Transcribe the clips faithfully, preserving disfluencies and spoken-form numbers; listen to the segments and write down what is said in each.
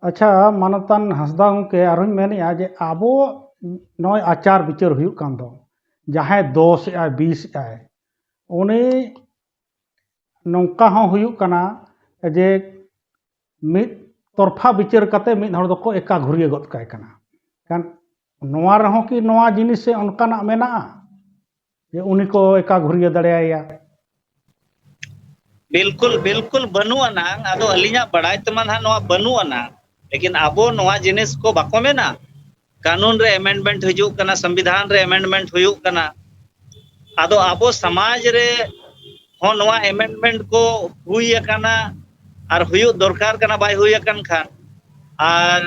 ᱟᱪᱪᱷᱟ, ᱢᱟᱱᱚᱛᱟᱱ ᱦᱟᱸᱥᱫᱟ ᱜᱚᱢᱠᱮ, ᱟᱨᱦᱚᱸᱧ ᱢᱮᱱᱮᱫᱼᱟ ᱡᱮ ᱟᱵᱚ ᱱᱚᱜᱼᱚᱭ ᱟᱪᱟᱨ ᱵᱤᱪᱟᱹᱨ ᱦᱩᱭᱩᱜ ᱠᱟᱱ ᱫᱚ, ᱡᱟᱦᱟᱸᱭ ᱫᱚᱥ ᱮᱜᱼᱟᱭ, ᱵᱤᱥ ᱮᱜᱼᱟᱭ, ᱩᱱᱤ ᱱᱚᱝᱠᱟ ᱦᱚᱸ ᱦᱩᱭᱩᱜ ᱠᱟᱱᱟ ᱡᱮ ᱢᱤᱫ ᱛᱚᱨᱯᱷᱟ ᱵᱤᱪᱟᱹᱨ ᱠᱟᱛᱮ ᱢᱤᱫ ᱦᱚᱲ ᱫᱚᱠᱚ ᱮᱠᱟ ᱜᱷᱩᱨᱭᱟᱹ ᱜᱚᱫ ᱠᱟᱭ ᱠᱟᱱᱟ᱾ ᱠᱷᱟᱱ ᱱᱚᱣᱟ ᱨᱮᱦᱚᱸ ᱠᱤ ᱱᱚᱣᱟ ᱡᱤᱱᱤᱥ ᱥᱮ ᱚᱱᱠᱟᱱᱟᱜ ᱢᱮᱱᱟᱜᱼᱟ ᱡᱮ ᱩᱱᱤ ᱠᱚ ᱮᱠᱟ ᱜᱷᱩᱨᱭᱟᱹ ᱫᱟᱲᱮᱭᱟᱭᱟ? ᱵᱤᱞᱠᱩᱞ ᱵᱤᱞᱠᱩᱞ ᱵᱟᱹᱱᱩᱜ ᱟᱱᱟᱝ᱾ ᱟᱫᱚ ᱟᱹᱞᱤᱧᱟᱜ ᱵᱟᱲᱟᱭ ᱛᱮᱢᱟ ᱱᱟᱦᱟᱜ ᱱᱚᱣᱟ ᱵᱟᱹᱱᱩᱜ ᱟᱱᱟᱝ᱾ ᱞᱮᱠᱤᱱ ᱟᱵᱚ ᱱᱚᱣᱟ ᱡᱤᱱᱤᱥ ᱠᱚ ᱵᱟᱠᱚ ᱢᱮᱱᱟ, ᱠᱟᱹᱱᱩᱱ ᱨᱮ ᱮᱢᱮᱱᱰᱢᱮᱱᱴ ᱦᱤᱡᱩᱜ ᱠᱟᱱᱟ, ᱥᱚᱝᱵᱤᱫᱷᱟᱱ ᱨᱮ ᱮᱢᱮᱱᱰᱢᱮᱱᱴ ᱦᱩᱭᱩᱜ ᱠᱟᱱᱟ᱾ ᱟᱫᱚ ᱟᱵᱚ ᱥᱚᱢᱟᱡᱽ ᱨᱮ ᱦᱚᱸ ᱱᱚᱣᱟ ᱮᱢᱮᱱᱰᱢᱮᱱᱴ ᱠᱚ ᱦᱩᱭ ᱟᱠᱟᱱᱟ ᱟᱨ ᱦᱩᱭᱩᱜ ᱫᱚᱨᱠᱟᱨ ᱠᱟᱱᱟ, ᱵᱟᱭ ᱦᱩᱭ ᱟᱠᱟᱱ ᱠᱷᱟᱱ᱾ ᱟᱨ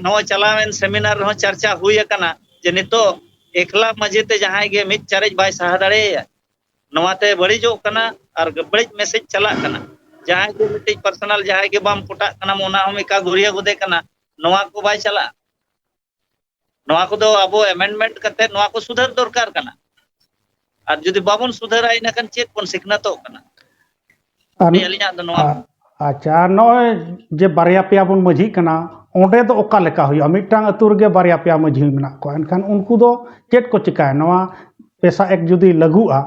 ᱱᱚᱣᱟ ᱪᱟᱞᱟᱣᱮᱱ ᱥᱮᱢᱤᱱᱟᱨ ᱨᱮᱦᱚᱸ ᱪᱟᱨᱪᱟ ᱦᱩᱭ ᱟᱠᱟᱱᱟ ᱡᱮ ᱱᱤᱛᱚᱜ ᱮᱠᱞᱟ ᱢᱟᱺᱡᱷᱤ ᱛᱮ ᱡᱟᱦᱟᱸᱭ ᱜᱮ ᱢᱤᱫ ᱪᱟᱨᱮᱡ ᱵᱟᱭ ᱥᱟᱦᱟ ᱫᱟᱲᱮᱭᱟᱭᱟ, ᱱᱚᱣᱟᱛᱮ ᱵᱟᱹᱲᱤᱡᱚᱜ ᱠᱟᱱᱟ ᱟᱨ ᱵᱟᱹᱲᱤᱡ ᱢᱮᱥᱮᱡᱽ ᱪᱟᱞᱟᱜ ᱠᱟᱱᱟ᱾ ᱡᱟᱦᱟᱸᱭ ᱜᱮ ᱢᱤᱫᱴᱤᱡ ᱯᱟᱨᱥᱚᱱᱟᱞ ᱡᱟᱦᱟᱸᱭ ᱜᱮ ᱵᱟᱢ ᱯᱚᱴᱟᱜ ᱠᱟᱱᱟ, ᱚᱱᱟ ᱦᱚᱸ ᱮᱠᱟ ᱜᱷᱩᱨᱭᱟᱹ ᱜᱚᱫᱮ ᱠᱟᱱᱟ, ᱱᱚᱣᱟ ᱠᱚ ᱵᱟᱭ ᱪᱟᱞᱟᱜᱼᱟ᱾ ᱱᱚᱣᱟ ᱠᱚᱫᱚ ᱟᱵᱚ ᱮᱢᱮᱱᱰᱢᱮᱱᱴ ᱠᱟᱛᱮ ᱱᱚᱣᱟ ᱠᱚ ᱥᱩᱫᱷᱟᱹᱨ ᱫᱚᱨᱠᱟᱨ ᱠᱟᱱᱟ᱾ ᱟᱨ ᱡᱩᱫᱤ ᱵᱟᱵᱚᱱ ᱥᱩᱫᱷᱟᱹᱨᱟ, ᱤᱱᱟᱹᱠᱷᱟᱱ ᱪᱮᱫ ᱵᱚᱱ ᱥᱤᱠᱷᱱᱟᱹᱛᱚᱜ ᱠᱟᱱᱟ? ᱟᱨ ᱟᱹᱞᱤᱧᱟᱜ ᱫᱚ ᱱᱚᱣᱟ ᱟ- ᱟᱪᱪᱷᱟ, ᱟᱨ ᱱᱚᱜᱼᱚᱭ ᱡᱮ ᱵᱟᱨᱭᱟ ᱯᱮᱭᱟ ᱵᱚᱱ ᱢᱟᱹᱡᱷᱤᱜ ᱠᱟᱱᱟ, ᱚᱸᱰᱮ ᱫᱚ ᱚᱠᱟ ᱞᱮᱠᱟ ᱦᱩᱭᱩᱜᱼᱟ? ᱢᱤᱫᱴᱟᱝ ᱟᱹᱛᱩ ᱨᱮᱜᱮ ᱵᱟᱨᱭᱟ ᱯᱮᱭᱟ ᱢᱟᱹᱡᱷᱤ ᱢᱮᱱᱟᱜ ᱠᱚᱣᱟ, ᱮᱱᱠᱷᱟᱱ ᱩᱱᱠᱩ ᱫᱚ ᱪᱮᱫ ᱠᱚ ᱪᱤᱠᱟᱹᱭᱟ? ᱱᱚᱣᱟ ᱯᱮᱥᱟ ᱮᱠ ᱡᱩᱫᱤ ᱞᱟᱹᱜᱩᱜᱼᱟ?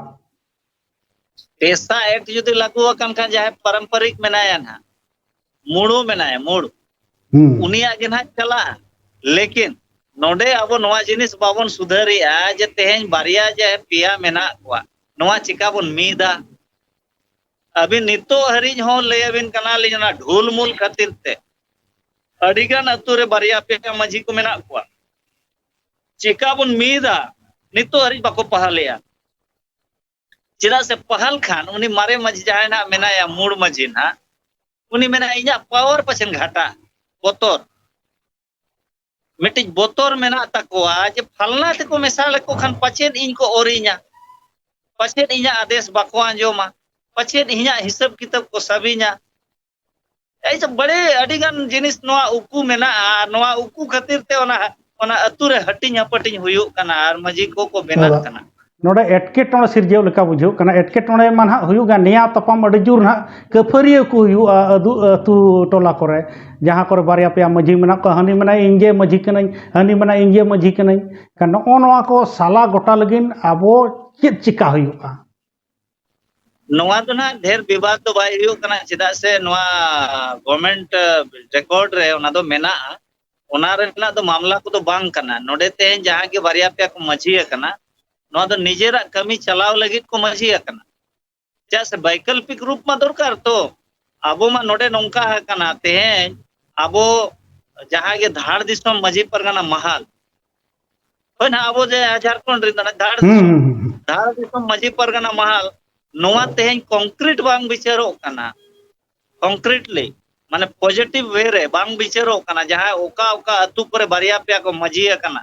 ᱯᱮᱥᱟ ᱮᱠᱴ ᱡᱩᱫᱤ ᱞᱟᱹᱜᱩ ᱟᱠᱟᱱ ᱠᱷᱟᱱ ᱡᱟᱦᱟᱸᱭ ᱯᱟᱨᱚᱢᱯᱚᱨᱤᱠ ᱢᱮᱱᱟᱭᱟ ᱱᱟᱦᱟᱜ, ᱢᱩᱲᱩ ᱢᱮᱱᱟᱭᱟ, ᱢᱩᱲ, ᱦᱩᱸ᱾ ᱩᱱᱤᱭᱟᱜ ᱜᱮ ᱱᱟᱦᱟᱜ ᱪᱟᱞᱟᱜᱼᱟ᱾ ᱞᱮᱠᱤᱱ ᱱᱚᱰᱮ ᱟᱵᱚ ᱱᱚᱣᱟ ᱡᱤᱱᱤᱥ ᱵᱟᱵᱚᱱ ᱥᱩᱫᱷᱟᱹᱨᱮᱜᱼᱟ ᱡᱮ ᱛᱮᱦᱮᱧ ᱵᱟᱨᱭᱟ ᱡᱮ ᱯᱮᱭᱟ ᱢᱮᱱᱟᱜ ᱠᱚᱣᱟ, ᱱᱚᱣᱟ ᱪᱤᱠᱟ ᱵᱚᱱ ᱢᱤᱫᱟ? ᱟᱹᱵᱤᱱ ᱱᱤᱛᱚᱜ ᱦᱟᱹᱨᱤᱡ ᱦᱚᱸ ᱞᱟᱹᱭ ᱟᱹᱵᱤᱱ ᱠᱟᱱᱟᱞᱤᱧ, ᱚᱱᱟ ᱰᱷᱩᱞ ᱢᱩᱞ ᱠᱷᱟᱹᱛᱤᱨ ᱛᱮ ᱟᱹᱰᱤ ᱜᱟᱱ ᱟᱹᱛᱩ ᱨᱮ ᱵᱟᱨᱭᱟ ᱯᱮᱭᱟ ᱢᱟᱹᱡᱷᱤ ᱠᱚ ᱢᱮᱱᱟᱜ ᱠᱚᱣᱟ᱾ ᱪᱤᱠᱟ ᱵᱚᱱ ᱢᱤᱫᱟ? ᱱᱤᱛᱚᱜ ᱦᱟᱹᱨᱤᱡ ᱵᱟᱠᱚ ᱯᱟᱦᱟᱞᱮᱜᱼᱟ᱾ ᱪᱮᱫᱟᱜ ᱥᱮ ᱯᱟᱦᱟᱞ ᱠᱷᱟᱱ ᱩᱱᱤ ᱢᱟᱨᱮ ᱢᱟᱹᱡᱷᱤ ᱡᱟᱦᱟᱸᱭ ᱱᱟᱦᱟᱜ ᱢᱮᱱᱟᱭᱟ, ᱢᱩᱲ ᱢᱟᱹᱡᱷᱤ ᱱᱟᱦᱟᱜ, ᱩᱱᱤ ᱢᱮᱱᱟ ᱤᱧᱟᱹᱜ ᱯᱟᱣᱟᱨ ᱯᱟᱪᱷᱮᱱ ᱜᱷᱟᱴᱟ, ᱵᱚᱛᱚᱨ, ᱢᱤᱫᱴᱤᱡ ᱵᱚᱛᱚᱨ ᱢᱮᱱᱟᱜ ᱛᱟᱠᱚᱣᱟ ᱡᱮ ᱯᱷᱟᱞᱱᱟ ᱛᱮᱠᱚ ᱢᱮᱥᱟ ᱞᱮᱠᱚ ᱠᱷᱟᱱ ᱯᱟᱪᱮᱫ ᱤᱧ ᱠᱚ ᱚᱨᱤᱧᱟ, ᱯᱟᱪᱮᱫ ᱤᱧᱟᱹᱜ ᱟᱫᱮᱥ ᱵᱟᱠᱚ ᱟᱸᱡᱚᱢᱟ, ᱯᱟᱪᱮᱫ ᱤᱧᱟᱹᱜ ᱦᱤᱥᱟᱹᱵ ᱠᱤᱛᱟᱹᱵ ᱠᱚ ᱥᱟᱵᱤᱧᱟ᱾ ᱮᱭ ᱥᱚᱵ ᱵᱟᱲᱮ ᱟᱹᱰᱤ ᱜᱟᱱ ᱡᱤᱱᱤᱥ ᱱᱚᱣᱟ ᱩᱠᱩ ᱢᱮᱱᱟᱜᱼᱟ, ᱟᱨ ᱱᱚᱣᱟ ᱩᱠᱩ ᱠᱷᱟᱹᱛᱤᱨ ᱛᱮ ᱚᱱᱟ, ᱚᱱᱟ ᱟᱹᱛᱩ ᱨᱮ ᱦᱟᱹᱴᱤᱧ ᱦᱟᱹᱯᱟᱹᱴᱤᱧ ᱦᱩᱭᱩᱜ ᱠᱟᱱᱟ ᱟᱨ ᱢᱟᱹᱡᱷᱤ ᱠᱚᱠᱚ ᱵᱮᱱᱟᱜ ᱟᱫᱚ ᱠᱟᱱᱟ᱾ ᱱᱚᱰᱮ ᱮᱴᱠᱮᱴᱚᱬᱮ ᱥᱤᱨᱡᱟᱹᱣ ᱞᱮᱠᱟ ᱵᱩᱡᱷᱟᱹᱜ ᱠᱟᱱᱟ᱾ ᱮᱴᱠᱮᱴᱚᱬᱮ ᱢᱟ ᱱᱟᱦᱟᱜ ᱦᱩᱭᱩᱜ ᱜᱮᱭᱟ, ᱱᱮᱭᱟᱣ ᱛᱟᱯᱟᱢ ᱟᱹᱰᱤ ᱡᱳᱨ ᱱᱟᱦᱟᱜ ᱠᱟᱹᱯᱷᱟᱹᱨᱤᱭᱟᱹ ᱠᱚ ᱦᱩᱭᱩᱜᱼᱟ ᱟᱹᱫᱩ-, ᱟᱹᱛᱩ ᱴᱚᱞᱟ ᱠᱚᱨᱮ, ᱡᱟᱦᱟᱸ ᱠᱚᱨᱮ ᱵᱟᱨᱭᱟ ᱯᱮᱭᱟ ᱢᱟᱹᱡᱷᱤ ᱢᱮᱱᱟᱜ ᱠᱚᱣᱟ, ᱦᱟᱹᱱᱤ ᱢᱮᱱᱟᱭ ᱤᱧ ᱜᱮ ᱢᱟᱹᱡᱷᱤ ᱠᱟᱹᱱᱟᱹᱧ, ᱦᱟᱹᱱᱤ ᱢᱮᱱᱟᱭ ᱤᱧ ᱜᱮ ᱢᱟᱹᱡᱷᱤ ᱠᱟᱹᱱᱟᱹᱧ᱾ ᱱᱚᱜᱼᱚ ᱱᱚᱣᱟ ᱠᱚ ᱥᱟᱞᱟ ᱜᱚᱴᱟ ᱞᱟᱹᱜᱤᱫ ᱟᱵᱚ ᱪᱮᱫ ᱪᱤᱠᱟ ᱦᱩᱭᱩᱜᱼᱟ? ᱱᱚᱣᱟ ᱫᱚ ᱱᱟᱦᱟᱜ ᱰᱷᱮᱨ ᱵᱤᱵᱟᱫ ᱫᱚ ᱵᱟᱭ ᱦᱩᱭᱩᱜ ᱠᱟᱱᱟ, ᱪᱮᱫᱟᱜ ᱥᱮ ᱱᱚᱣᱟ government record ᱨᱮ ᱚᱱᱟ ᱫᱚ ᱢᱮᱱᱟᱜᱼᱟ᱾ ᱚᱱᱟ ᱨᱮᱱᱟᱜ ᱫᱚ ᱢᱟᱢᱞᱟ ᱠᱚᱫᱚ ᱵᱟᱝ ᱠᱟᱱᱟ᱾ ᱱᱚᱰᱮ ᱛᱮᱦᱮᱧ ᱡᱟᱦᱟᱸ ᱜᱮ ᱵᱟᱨᱭᱟ ᱯᱮᱭᱟ ᱠᱚ ᱢᱟᱹᱡᱷᱤ ᱟᱠᱟᱱᱟ, ᱱᱚᱣᱟ ᱫᱚ ᱱᱤᱡᱮᱨᱟᱜ ᱠᱟᱹᱢᱤ ᱪᱟᱞᱟᱣ ᱞᱟᱹᱜᱤᱫ ᱠᱚ ᱢᱟᱹᱡᱷᱤ ᱟᱠᱟᱱᱟ᱾ ᱪᱮᱫᱟᱜ ᱥᱮ ᱵᱟᱭᱠᱟᱞᱯᱤᱠ ᱨᱩᱯ ᱢᱟ ᱫᱚᱨᱠᱟᱨ ᱛᱚ᱾ ᱟᱵᱚ ᱢᱟ ᱱᱚᱰᱮ ᱱᱚᱝᱠᱟ ᱟᱠᱟᱱᱟ, ᱛᱮᱦᱮᱧ ᱟᱵᱚ ᱡᱟᱦᱟᱸ ᱜᱮ ᱫᱷᱟᱲ ᱫᱤᱥᱚᱢ ᱢᱟᱹᱡᱷᱤ ᱯᱟᱨᱜᱟᱱᱟ ᱢᱟᱦᱟᱞ, ᱦᱳᱭ ᱱᱟᱦᱟᱜ, ᱟᱵᱚ ᱡᱮ ᱫᱷᱟᱲᱠᱷᱚᱸᱰ ᱨᱮ ᱫᱷᱟᱲ ᱦᱩᱸ, ᱫᱤᱥᱚᱢ, ᱦᱩᱸ, ᱦᱩᱸ, ᱦᱩᱸ᱾ ᱫᱷᱟᱲ ᱫᱤᱥᱚᱢ ᱢᱟᱹᱡᱷᱤ ᱯᱟᱨᱜᱟᱱᱟ ᱢᱟᱦᱟᱞ, ᱱᱚᱣᱟ ᱛᱮᱦᱮᱧ concrete ᱵᱟᱝ ᱵᱤᱪᱟᱹᱨᱚᱜ ᱠᱟᱱᱟ᱾ Concretely, ᱢᱟᱱᱮ positive way ᱨᱮ ᱵᱟᱝ ᱵᱤᱪᱟᱹᱨᱚᱜ ᱠᱟᱱᱟ᱾ ᱡᱟᱦᱟᱸ ᱚᱠᱟ ᱚᱠᱟ ᱟᱹᱛᱩ ᱠᱚᱨᱮ ᱵᱟᱨᱭᱟ ᱯᱮᱭᱟ ᱠᱚ ᱢᱟᱹᱡᱷᱤ ᱟᱠᱟᱱᱟ,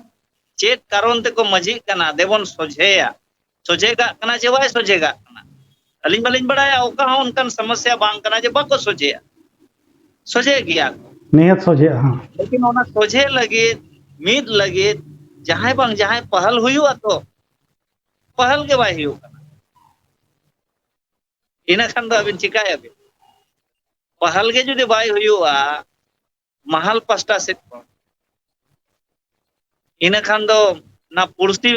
ᱪᱮᱫ ᱠᱟᱨᱚᱱ ᱛᱮᱠᱚ ᱢᱟᱹᱡᱷᱤᱜ ᱠᱟᱱᱟ, ᱫᱮᱵᱚᱱ ᱥᱚᱡᱷᱮᱭᱟ᱾ ᱥᱚᱡᱷᱮ ᱠᱟᱜ ᱠᱟᱱᱟ ᱪᱮ ᱵᱟᱭ ᱥᱚᱡᱷᱮ ᱠᱟᱜ ᱠᱟᱱᱟ? ᱟᱹᱞᱤᱧ ᱢᱟᱞᱤᱧ ᱵᱟᱲᱟᱭᱟ, ᱚᱠᱟ ᱦᱚᱸ ᱚᱱᱠᱟᱱ ᱥᱚᱢᱚᱥᱭᱟ ᱵᱟᱝ ᱠᱟᱱᱟ ᱡᱮ ᱵᱟᱠᱚ ᱥᱚᱡᱷᱮᱭᱟ, ᱥᱚᱡᱷᱮ ᱜᱮᱭᱟ ᱠᱚ᱾ ᱱᱤᱦᱟᱹᱛ ᱥᱚᱡᱷᱮᱜᱼᱟ, ᱦᱮᱸ᱾ ᱞᱮᱠᱤᱱ ᱚᱱᱟ ᱥᱚᱡᱷᱮ ᱞᱟᱹᱜᱤᱫ, ᱢᱤᱫ ᱞᱟᱹᱜᱤᱫ ᱡᱟᱦᱟᱸᱭ ᱵᱟᱝ ᱡᱟᱦᱟᱸᱭ ᱯᱟᱦᱟᱞ ᱦᱩᱭᱩᱜᱼᱟ ᱛᱚ, ᱯᱟᱦᱟᱞ ᱜᱮ ᱵᱟᱭ ᱦᱩᱭᱩᱜ ᱠᱟᱱᱟ᱾ ᱤᱱᱟᱹ ᱠᱷᱟᱱ ᱫᱚ ᱟᱹᱵᱤᱱ ᱪᱤᱠᱟᱹᱭᱟᱵᱤᱱ? ᱯᱟᱦᱟᱞ ᱜᱮ ᱡᱩᱫᱤ ᱵᱟᱭ ᱦᱩᱭᱩᱜᱼᱟ ᱢᱟᱦᱟᱞ ᱯᱟᱥᱴᱟ ᱥᱮᱫ ᱠᱷᱚᱱ, ᱤᱱᱟᱹ ᱠᱷᱟᱱ ᱫᱚ ᱚᱱᱟ ᱯᱩᱲᱥᱤ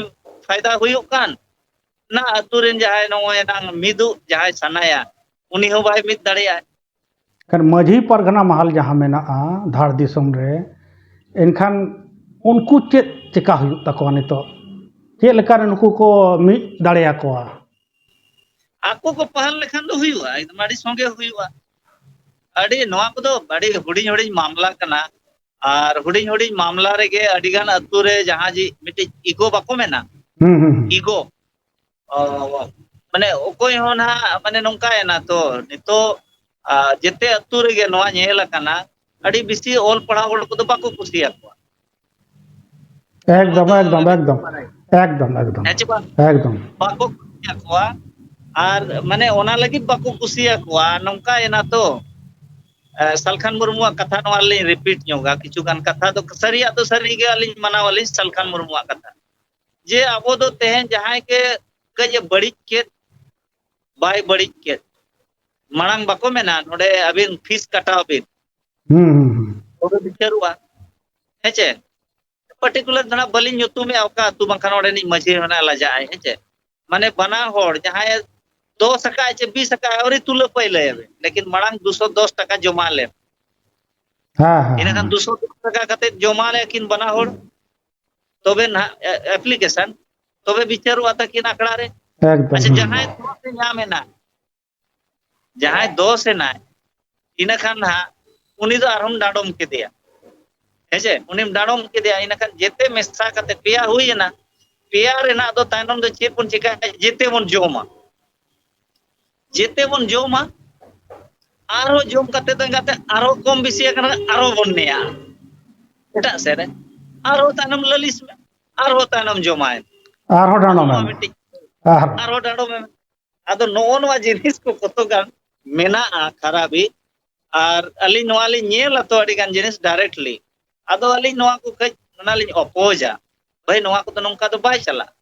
ᱯᱷᱟᱭᱫᱟ ᱦᱩᱭᱩᱜ ᱠᱟᱱ, ᱚᱱᱟ ᱟᱹᱛᱩ ᱨᱮᱱ ᱡᱟᱦᱟᱸᱭ ᱱᱚᱜᱼᱚᱭ ᱮᱱᱟᱝ ᱢᱤᱫᱚᱜ ᱡᱟᱦᱟᱸᱭ ᱥᱟᱱᱟᱭᱟ, ᱩᱱᱤ ᱦᱚᱸ ᱵᱟᱭ ᱢᱤᱫ ᱫᱟᱲᱮᱭᱟᱜᱼᱟ᱾ ᱠᱷᱟᱱ ᱢᱟᱹᱡᱷᱤ ᱯᱟᱨᱜᱟᱱᱟ ᱢᱟᱦᱟᱞ ᱡᱟᱦᱟᱸ ᱢᱮᱱᱟᱜᱼᱟ ᱫᱷᱟᱲ ᱫᱤᱥᱚᱢ ᱨᱮ, ᱮᱱᱠᱷᱟᱱ ᱩᱱᱠᱩ ᱪᱮᱫ ᱪᱮᱠᱟ ᱦᱩᱭᱩᱜ ᱛᱟᱠᱚᱣᱟ ᱱᱤᱛᱚᱜ? ᱪᱮᱫ ᱞᱮᱠᱟᱨᱮ ᱱᱩᱠᱩ ᱠᱚ ᱢᱤᱫ ᱫᱟᱲᱮᱭᱟᱠᱚᱣᱟ? ᱟᱠᱚ ᱠᱚ ᱯᱟᱦᱟᱞ ᱞᱮᱠᱷᱟᱱ ᱫᱚ ᱦᱩᱭᱩᱜᱼᱟ, ᱮᱠᱫᱚᱢ ᱟᱹᱰᱤ ᱥᱚᱸᱜᱮ ᱦᱩᱭᱩᱜᱼᱟ᱾ ᱟᱹᱰᱤ, ᱱᱚᱣᱟ ᱠᱚᱫᱚ ᱟᱹᱰᱤ ᱦᱩᱰᱤᱧ ᱦᱩᱰᱤᱧ ᱢᱟᱢᱞᱟ ᱠᱟᱱᱟ, ᱟᱨ ᱦᱩᱰᱤᱧ ᱦᱩᱰᱤᱧ ᱢᱟᱢᱞᱟ ᱨᱮᱜᱮ ᱟᱹᱰᱤ ᱜᱟᱱ ᱟᱹᱛᱩ ᱨᱮ ᱡᱟᱦᱟᱸ ᱡᱮ ᱢᱤᱫᱴᱤᱡ ego ᱵᱟᱠᱚ ᱢᱮᱱᱟ, ᱦᱩᱸ, ᱦᱩᱸ, ᱦᱩᱸ᱾ Ego᱾ ᱚ, ᱢᱟᱱᱮ ᱚᱠᱚᱭ ᱦᱚᱸ ᱱᱟᱦᱟᱜ, ᱢᱟᱱᱮ ᱱᱚᱝᱠᱟᱭᱮᱱᱟ ᱛᱚ, ᱱᱤᱛᱚᱜ, ᱟ, ᱡᱮᱛᱮ ᱟᱹᱛᱩ ᱨᱮᱜᱮ ᱱᱚᱣᱟ ᱧᱮᱞ ᱟᱠᱟᱱᱟ, ᱟᱹᱰᱤ ᱵᱮᱥᱤ ᱚᱞ ᱯᱟᱲᱦᱟᱣ ᱦᱚᱲ ᱠᱚᱫᱚ ᱵᱟᱠᱚ ᱠᱩᱥᱤᱭᱟᱠᱚᱣᱟ᱾ ᱮᱠᱫᱚᱢ, ᱱᱚᱣᱟ ᱫᱚ ᱮᱠᱫᱚᱢ, ᱮᱠᱫᱚᱢ, ᱵᱟᱲᱟᱭ᱾ ᱮᱠᱫᱚᱢ, ᱮᱠᱫᱚᱢ, ᱦᱮᱸ ᱪᱮ ᱵᱟᱝ? ᱮᱠᱫᱚᱢ᱾ ᱵᱟᱠᱚ ᱠᱩᱥᱤᱭᱟᱠᱚᱣᱟ᱾ ᱟᱨ ᱢᱟᱱᱮ ᱚᱱᱟ ᱞᱟᱹᱜᱤᱫ ᱵᱟᱠᱚ ᱠᱩᱥᱤᱭᱟᱠᱚᱣᱟ, ᱱᱚᱝᱠᱟᱭᱮᱱᱟ ᱛᱚ᱾ ᱮ, ᱥᱟᱞᱠᱷᱟᱱ ᱢᱩᱨᱢᱩᱣᱟᱜ ᱠᱟᱛᱷᱟ ᱱᱚᱣᱟ ᱞᱤᱧ repeat ᱧᱚᱜᱟ, ᱠᱤᱪᱷᱩ ᱜᱟᱱ ᱠᱟᱛᱷᱟ ᱫᱚ ᱥᱟᱹᱨᱤᱭᱟᱜ ᱫᱚ ᱥᱟᱹᱨᱤ ᱜᱮ ᱟᱹᱞᱤᱧ ᱢᱟᱱᱟᱣᱟᱞᱤᱧ ᱥᱟᱞᱠᱷᱟᱱ ᱢᱩᱨᱢᱩᱣᱟᱜ ᱠᱟᱛᱷᱟ᱾ ᱡᱮ ᱟᱵᱚ ᱫᱚ ᱛᱮᱦᱮᱧ ᱡᱟᱦᱟᱸᱭ ᱜᱮ ᱠᱟᱹᱡ ᱮ ᱵᱟᱹᱲᱤᱡ ᱠᱮᱫ, ᱵᱟᱭ ᱵᱟᱹᱲᱤᱡ ᱠᱮᱫ, ᱢᱟᱲᱟᱝ ᱵᱟᱠᱚ ᱢᱮᱱᱟ ᱱᱚᱰᱮ ᱟᱹᱵᱤᱱ ᱯᱷᱤᱥ ᱠᱟᱴᱟᱣ ᱵᱤᱱ᱾ ᱦᱩᱸ, ᱦᱩᱸ, ᱦᱩᱸ᱾ ᱛᱚᱵᱮ ᱵᱤᱪᱟᱹᱨᱚᱜᱼᱟ᱾ ᱦᱮᱸ ᱪᱮ? ᱯᱟᱨᱴᱤᱠᱩᱞᱟᱨ ᱫᱚ ᱱᱟᱜ ᱵᱟᱹᱞᱤᱧ ᱧᱩᱛᱩᱢᱮᱜᱼᱟ ᱚᱠᱟ ᱟᱹᱛᱩ, ᱵᱟᱝᱠᱷᱟᱱ ᱚᱸᱰᱮᱱᱤᱡ ᱢᱟᱹᱡᱷᱤ ᱦᱚᱸ ᱱᱟᱜ ᱞᱟᱡᱟᱜᱼᱟᱭ, ᱦᱮᱸ ᱪᱮ? ᱢᱟᱱᱮ ᱵᱟᱱᱟ ᱦᱚᱲ ᱡᱟᱦᱟᱸᱭ ᱫᱚᱥ ᱟᱠᱟᱫ ᱪᱮ ᱵᱤᱥ ᱟᱠᱟᱫ, ᱟᱹᱣᱨᱤ ᱛᱩᱞᱟᱹ ᱯᱟᱹᱭᱞᱟᱹᱭᱟᱵᱮᱱ, ᱞᱮᱠᱤᱱ ᱢᱟᱲᱟᱝ ᱫᱩᱥᱚ ᱫᱚᱥ ᱴᱟᱠᱟ ᱡᱚᱢᱟ ᱞᱮᱢ᱾ ᱦᱮᱸ, ᱦᱮᱸ, ᱤᱱᱟᱹ ᱠᱷᱟᱱ ᱦᱮᱸ᱾ ᱫᱩᱥᱚ ᱫᱚᱥ ᱴᱟᱠᱟ ᱠᱟᱛᱮ ᱡᱚᱢᱟ ᱞᱮᱠᱤᱱ ᱵᱟᱱᱟ ᱦᱚᱲ, ᱛᱚᱵᱮ ᱱᱟᱦᱟᱜ ᱮ-, ᱮᱯᱞᱤᱠᱮᱥᱚᱱ, ᱛᱚᱵᱮ ᱵᱤᱪᱟᱹᱨᱚᱜᱼᱟ ᱛᱟᱹᱠᱤᱱ ᱟᱠᱷᱲᱟ ᱨᱮ᱾ ᱮᱠᱫᱚᱢ, ᱟᱪᱪᱷᱟ, ᱦᱮᱸ᱾ ᱡᱟᱦᱟᱸᱭ ᱫᱚᱥ ᱮ ᱧᱟᱢ ᱮᱱᱟ, ᱡᱟᱦᱟᱸᱭ ᱫᱚᱥ ᱮᱱᱟᱭ, ᱤᱱᱟᱹ ᱠᱷᱟᱱ ᱱᱟᱦᱟᱜ ᱩᱱᱤ ᱫᱚ ᱟᱨᱦᱚᱸᱢ ᱰᱟᱸᱰᱚᱢ ᱠᱮᱫᱮᱭᱟ, ᱦᱮᱸ ᱪᱮ? ᱩᱱᱤᱢ ᱰᱟᱸᱰᱚᱢ ᱠᱮᱫᱮᱭᱟ, ᱤᱱᱟᱹ ᱠᱷᱟᱱ ᱡᱮᱛᱮ ᱢᱮᱥᱟ ᱠᱟᱛᱮ ᱯᱮᱭᱟ ᱦᱩᱭ ᱮᱱᱟ᱾ ᱯᱮᱭᱟ ᱨᱮᱱᱟᱜ ᱫᱚ ᱛᱟᱭᱱᱚᱢ ᱫᱚ ᱪᱮᱫ ᱵᱚᱱ ᱪᱤᱠᱟᱹᱭᱟ? ᱡᱮᱛᱮ ᱵᱚᱱ ᱡᱚᱢᱟ, ᱡᱮᱛᱮ ᱵᱚᱱ ᱡᱚᱢᱟ᱾ ᱟᱨᱦᱚᱸ ᱡᱚᱢ ᱠᱟᱛᱮ ᱫᱚ ᱮᱸᱜᱟᱛᱮ ᱟᱨᱦᱚᱸ ᱠᱚᱢ ᱵᱮᱥᱤ ᱟᱠᱟᱱᱟ, ᱟᱨᱦᱚᱸ ᱵᱚᱱ ᱱᱮᱭᱟ ᱮᱴᱟᱜ ᱥᱮᱫ ᱨᱮ, ᱟᱨᱦᱚᱸ ᱛᱟᱭᱱᱚᱢ ᱞᱟᱹᱞᱤᱥ ᱢᱮ, ᱟᱨᱦᱚᱸ ᱛᱟᱭᱱᱚᱢ ᱡᱚᱢᱟᱭ ᱢᱮ᱾ ᱟᱨᱦᱚᱸ ᱰᱟᱸᱰᱚᱢ ᱟᱨᱦᱚᱸ ᱢᱮ᱾ ᱢᱤᱫᱴᱤᱡ ᱟᱨᱦᱚᱸ᱾ ᱟᱨᱦᱚᱸ ᱰᱟᱸᱰᱚᱢ ᱢᱮ᱾ ᱟᱫᱚ ᱱᱚᱜᱼᱚ ᱱᱚᱣᱟ ᱡᱤᱱᱤᱥ ᱠᱚ ᱠᱚᱛᱚ ᱜᱟᱱ ᱢᱮᱱᱟᱜᱼᱟ ᱠᱷᱟᱨᱟᱯᱤ᱾ ᱟᱨ ᱟᱹᱞᱤᱧ ᱱᱚᱣᱟ ᱞᱤᱧ ᱧᱮᱞ ᱟᱛᱚ ᱟᱹᱰᱤ ᱜᱟᱱ ᱡᱤᱱᱤᱥ directly᱾ ᱟᱫᱚ ᱟᱹᱞᱤᱧ ᱱᱚᱣᱟ ᱠᱚ ᱠᱟᱹᱡ ᱚᱱᱟ ᱞᱤᱧ ᱚᱯᱳᱡᱟ, ᱵᱷᱟᱹᱭ, ᱱᱚᱣᱟ ᱠᱚᱫᱚ ᱱᱚᱝᱠᱟ ᱫᱚ ᱵᱟᱭ ᱪᱟᱞᱟᱜᱼᱟ᱾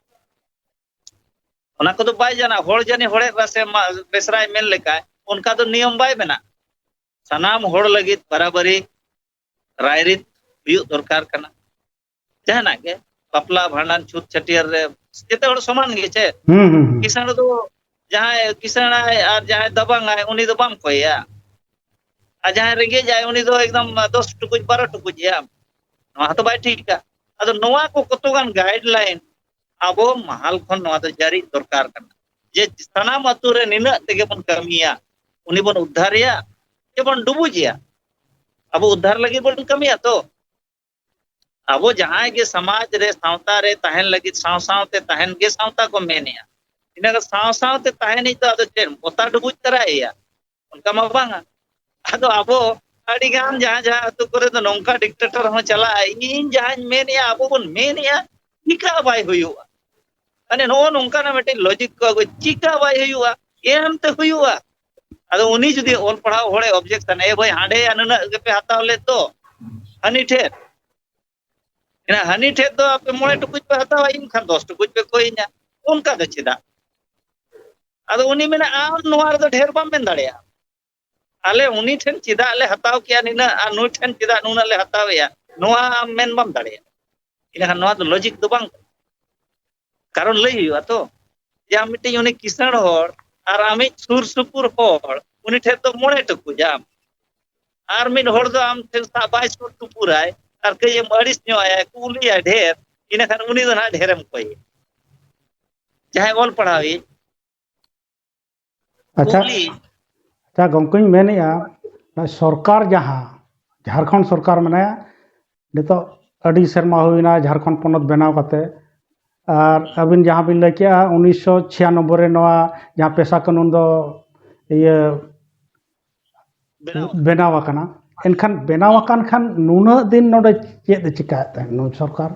ᱚᱱᱟ ᱠᱚᱫᱚ ᱵᱟᱭ ᱡᱟᱱᱟ᱾ ᱦᱚᱲ ᱡᱟᱹᱱᱤ ᱦᱚᱲᱮᱫ ᱨᱟᱥᱮ ᱢᱟ-, ᱵᱮᱥᱨᱟᱭ ᱢᱮᱱ ᱞᱮᱠᱟ, ᱚᱱᱠᱟ ᱫᱚ ᱱᱤᱭᱚᱢ ᱵᱟᱭ ᱢᱮᱱᱟᱜ᱾ ᱥᱟᱱᱟᱢ ᱦᱚᱲ ᱞᱟᱹᱜᱤᱫ ᱵᱟᱨᱟᱵᱟᱨᱤ ᱨᱟᱭᱨᱤᱛ ᱦᱩᱭᱩᱜ ᱫᱚᱨᱠᱟᱨ ᱠᱟᱱᱟ᱾ ᱡᱟᱦᱟᱱᱟᱜ ᱜᱮ, ᱵᱟᱯᱞᱟ, ᱵᱷᱟᱸᱰᱟᱱ, ᱪᱷᱩᱛ, ᱪᱷᱟᱹᱴᱭᱟᱹᱨ ᱨᱮ ᱡᱮᱛᱮ ᱦᱚᱲ ᱥᱚᱢᱟᱱ ᱜᱮ ᱪᱮ? ᱦᱩᱸ, ᱦᱩᱸ, ᱦᱩᱸ᱾ ᱠᱤᱥᱟᱹᱬ ᱫᱚ, ᱡᱟᱦᱟᱸᱭ ᱠᱤᱥᱟᱹᱬᱟᱭ ᱟᱨ ᱡᱟᱦᱟᱸᱭ ᱫᱟᱵᱟᱝᱟᱭ, ᱩᱱᱤ ᱫᱚ ᱵᱟᱢ ᱠᱚᱭᱮᱭᱟ᱾ ᱟᱨ ᱡᱟᱦᱟᱸᱭ ᱨᱮᱸᱜᱮᱡᱟᱭ, ᱩᱱᱤ ᱫᱚ ᱮᱠᱫᱚᱢ ᱫᱚᱥ ᱴᱩᱠᱩᱡ, ᱵᱟᱨᱚ ᱴᱩᱠᱩᱡ ᱮᱢ᱾ ᱱᱚᱣᱟ ᱦᱚᱸᱛᱚ ᱵᱟᱭ ᱴᱷᱤᱠᱟ᱾ ᱟᱫᱚ ᱱᱚᱣᱟ ᱠᱚ ᱠᱚᱛᱚ ᱜᱟᱱ guideline ᱟᱵᱚ ᱢᱟᱦᱟᱞ ᱠᱷᱚᱱ ᱱᱚᱣᱟ ᱫᱚ ᱡᱟᱹᱨᱤ ᱫᱚᱨᱠᱟᱨ ᱠᱟᱱᱟ, ᱡᱮ ᱥᱟᱱᱟᱢ ᱟᱹᱛᱩ ᱨᱮ ᱱᱤᱱᱟᱹᱜ ᱛᱮᱜᱮ ᱵᱚᱱ ᱠᱟᱹᱢᱤᱭᱟ, ᱩᱱᱤ ᱵᱚᱱ ᱩᱫᱽᱫᱷᱟᱨᱮᱭᱟ ᱥᱮ ᱵᱚᱱ ᱰᱩᱵᱩᱡᱮᱭᱟ? ᱟᱵᱚ ᱩᱫᱽᱫᱷᱟᱨ ᱞᱟᱹᱜᱤᱫ ᱵᱚᱱ ᱠᱟᱹᱢᱤᱭᱟ ᱛᱚ᱾ ᱟᱵᱚ ᱡᱟᱦᱟᱸᱭ ᱜᱮ ᱥᱚᱢᱟᱡᱽ ᱨᱮ, ᱥᱟᱶᱛᱟ ᱨᱮ ᱛᱟᱦᱮᱱ ᱞᱟᱹᱜᱤᱫ ᱥᱟᱶ ᱥᱟᱶᱛᱮ ᱛᱟᱦᱮᱱ ᱜᱮ ᱥᱟᱶᱛᱟ ᱠᱚ ᱢᱮᱱᱮᱜᱼᱟ᱾ ᱤᱱᱟᱹ ᱥᱟᱶ ᱥᱟᱶᱛᱮ ᱛᱟᱦᱮᱱᱤᱡ ᱫᱚ ᱟᱫᱚ ᱪᱮᱫ ᱯᱚᱛᱟ ᱰᱩᱵᱩᱡ ᱛᱟᱨᱟᱭᱮᱭᱟ? ᱚᱱᱠᱟ ᱢᱟ ᱵᱟᱝᱟ᱾ ᱟᱫᱚ ᱟᱵᱚ ᱟᱹᱰᱤ ᱜᱟᱱ ᱡᱟᱦᱟᱸ ᱡᱟᱦᱟᱸ ᱟᱹᱛᱩ ᱠᱚᱨᱮ ᱫᱚ ᱱᱚᱝᱠᱟ dictator ᱦᱚᱸ ᱪᱟᱞᱟᱜᱼᱟ, ᱤᱧ ᱡᱟᱦᱟᱸᱧ ᱢᱮᱱᱮᱜᱼᱟ, ᱟᱵᱚ ᱵᱚᱱ ᱢᱮᱱᱮᱜᱼᱟ, ᱪᱤᱠᱟ ᱵᱟᱭ ᱦᱩᱭᱩᱜᱼᱟ? ᱢᱟᱱᱮ ᱱᱚᱜᱼᱚ ᱱᱚᱝᱠᱟᱱᱟᱜ ᱢᱤᱫᱴᱮᱱ logic ᱠᱚ ᱟᱹᱜᱩ, ᱪᱤᱠᱟ ᱵᱟᱭ ᱦᱩᱭᱩᱜᱼᱟ? ᱮᱢᱛᱮ ᱦᱩᱭᱩᱜᱼᱟ᱾ ᱟᱫᱚ ᱩᱱᱤ ᱡᱩᱫᱤ ᱚᱞ ᱯᱟᱲᱦᱟᱣ ᱦᱚᱲᱮ objection, "ᱮ ᱵᱷᱟᱹᱭ, ᱦᱟᱸᱰᱮᱭᱟ ᱱᱩᱱᱟᱹᱜ ᱜᱮᱯᱮ ᱦᱟᱛᱟᱣ ᱞᱮᱫ ᱫᱚ ᱦᱟᱹᱱᱤ ᱴᱷᱮᱱ", ᱮᱱᱟ ᱦᱟᱹᱱᱤ ᱴᱷᱮᱡ ᱫᱚ ᱟᱯᱮ ᱢᱚᱬᱮ ᱴᱩᱠᱩᱡ ᱯᱮ ᱦᱟᱛᱟᱣᱟ, ᱤᱧ ᱠᱷᱟᱱ ᱫᱚᱥ ᱴᱩᱠᱩᱡ ᱯᱮ ᱠᱚᱭᱤᱧᱟ, ᱚᱱᱠᱟ ᱫᱚ ᱪᱮᱫᱟᱜ? ᱟᱫᱚ ᱩᱱᱤ ᱢᱮᱱᱟ, ᱟᱢ ᱱᱚᱣᱟ ᱨᱮᱫᱚ ᱰᱷᱮᱨ ᱵᱟᱢ ᱢᱮᱱ ᱫᱟᱲᱮᱭᱟᱜᱼᱟ᱾ ᱟᱞᱮ ᱩᱱᱤ ᱴᱷᱮᱱ ᱪᱮᱫᱟᱜ ᱞᱮ ᱦᱟᱛᱟᱣ ᱠᱮᱜᱼᱟ ᱱᱤᱱᱟᱹᱜ ᱟᱨ ᱱᱩᱭ ᱴᱷᱮᱱ ᱪᱮᱫᱟᱜ ᱱᱩᱱᱟᱹᱜ ᱞᱮ ᱦᱟᱛᱟᱣᱮᱜᱼᱟ, ᱱᱚᱣᱟ ᱟᱢ ᱢᱮᱱ ᱵᱟᱢ ᱫᱟᱲᱮᱭᱟᱜᱼᱟ᱾ ᱤᱱᱟᱹᱠᱷᱟᱱ ᱱᱚᱣᱟ ᱫᱚ ᱞᱚᱡᱤᱠ ᱫᱚ ᱵᱟᱝ ᱠᱟᱱᱟ᱾ ᱠᱟᱨᱚᱱ ᱞᱟᱹᱭ ᱦᱩᱭᱩᱜᱼᱟ ᱛᱚ, ᱡᱮ ᱟᱢ ᱢᱤᱫᱴᱤᱡ ᱩᱱᱤ ᱠᱤᱥᱟᱹᱬ ᱦᱚᱲ ᱟᱨ ᱟᱢᱤᱡ ᱥᱩᱨ ᱥᱩᱯᱩᱨ ᱦᱚᱲ, ᱩᱱᱤ ᱴᱷᱮᱱ ᱫᱚ ᱢᱚᱬᱮ ᱴᱩᱠᱩᱡ ᱟᱢ, ᱟᱨ ᱢᱤᱫ ᱦᱚᱲ ᱫᱚ ᱟᱢ ᱴᱷᱮᱱ ᱥᱟᱵ ᱵᱟᱭ ᱥᱩᱨ ᱥᱩᱯᱩᱨᱟᱭ, ᱟᱨ ᱠᱟᱹᱡ ᱮᱢ ᱟᱹᱲᱤᱥ ᱧᱚᱜ ᱟᱭᱟ, ᱠᱩᱞᱤᱭᱟᱭ ᱰᱷᱮᱨ, ᱤᱱᱟᱹᱠᱷᱟᱱ ᱩᱱᱤ ᱫᱚ ᱱᱟᱦᱟᱜ ᱰᱷᱮᱨᱮᱢ ᱠᱚᱭᱮ᱾ ᱡᱟᱦᱟᱸᱭ ᱚᱞ ᱯᱟᱲᱦᱟᱣᱤᱡ, ᱟᱪᱪᱷᱟ, ᱠᱩᱞᱤ ᱟᱪᱪᱷᱟ ᱜᱚᱢᱠᱮᱧ ᱢᱮᱱᱮᱫᱼᱟ, ᱱᱚᱜᱼᱚᱭ ᱥᱚᱨᱠᱟᱨ ᱡᱟᱦᱟᱸ ᱡᱷᱟᱲᱠᱷᱚᱸᱰ ᱥᱚᱨᱠᱟᱨ ᱢᱮᱱᱟᱭᱟ, ᱱᱤᱛᱚᱜ ᱟᱹᱰᱤ ᱥᱮᱨᱢᱟ ᱦᱩᱭᱱᱟ ᱡᱷᱟᱲᱠᱷᱚᱸᱰ ᱯᱚᱱᱚᱛ ᱵᱮᱱᱟᱣ ᱠᱟᱛᱮ, ᱟᱨ ᱟᱹᱵᱤᱱ ᱡᱟᱦᱟᱸ ᱵᱤᱱ ᱞᱟᱹᱭ ᱠᱮᱜᱼᱟ ᱩᱱᱤᱥᱥᱚ ᱪᱷᱤᱭᱟᱱᱚᱵᱵᱳᱭ ᱨᱮ ᱱᱚᱣᱟ ᱡᱟᱦᱟᱸ ᱯᱮᱥᱟ ᱠᱟᱹᱱᱩᱱ ᱫᱚ ᱤᱭᱟᱹ ᱵᱮᱱᱟᱣ ᱵᱮᱱᱟᱣ ᱟᱠᱟᱱᱟ, ᱮᱱᱠᱷᱟᱱ ᱵᱮᱱᱟᱣ ᱟᱠᱟᱱ ᱠᱷᱟᱱ ᱱᱩᱱᱟᱹᱜ ᱫᱤᱱ ᱱᱚᱰᱮ ᱪᱮᱫ ᱮ ᱪᱤᱠᱟᱭᱮᱫ ᱛᱟᱦᱮᱸᱫ ᱱᱩᱭ ᱥᱚᱨᱠᱟᱨ?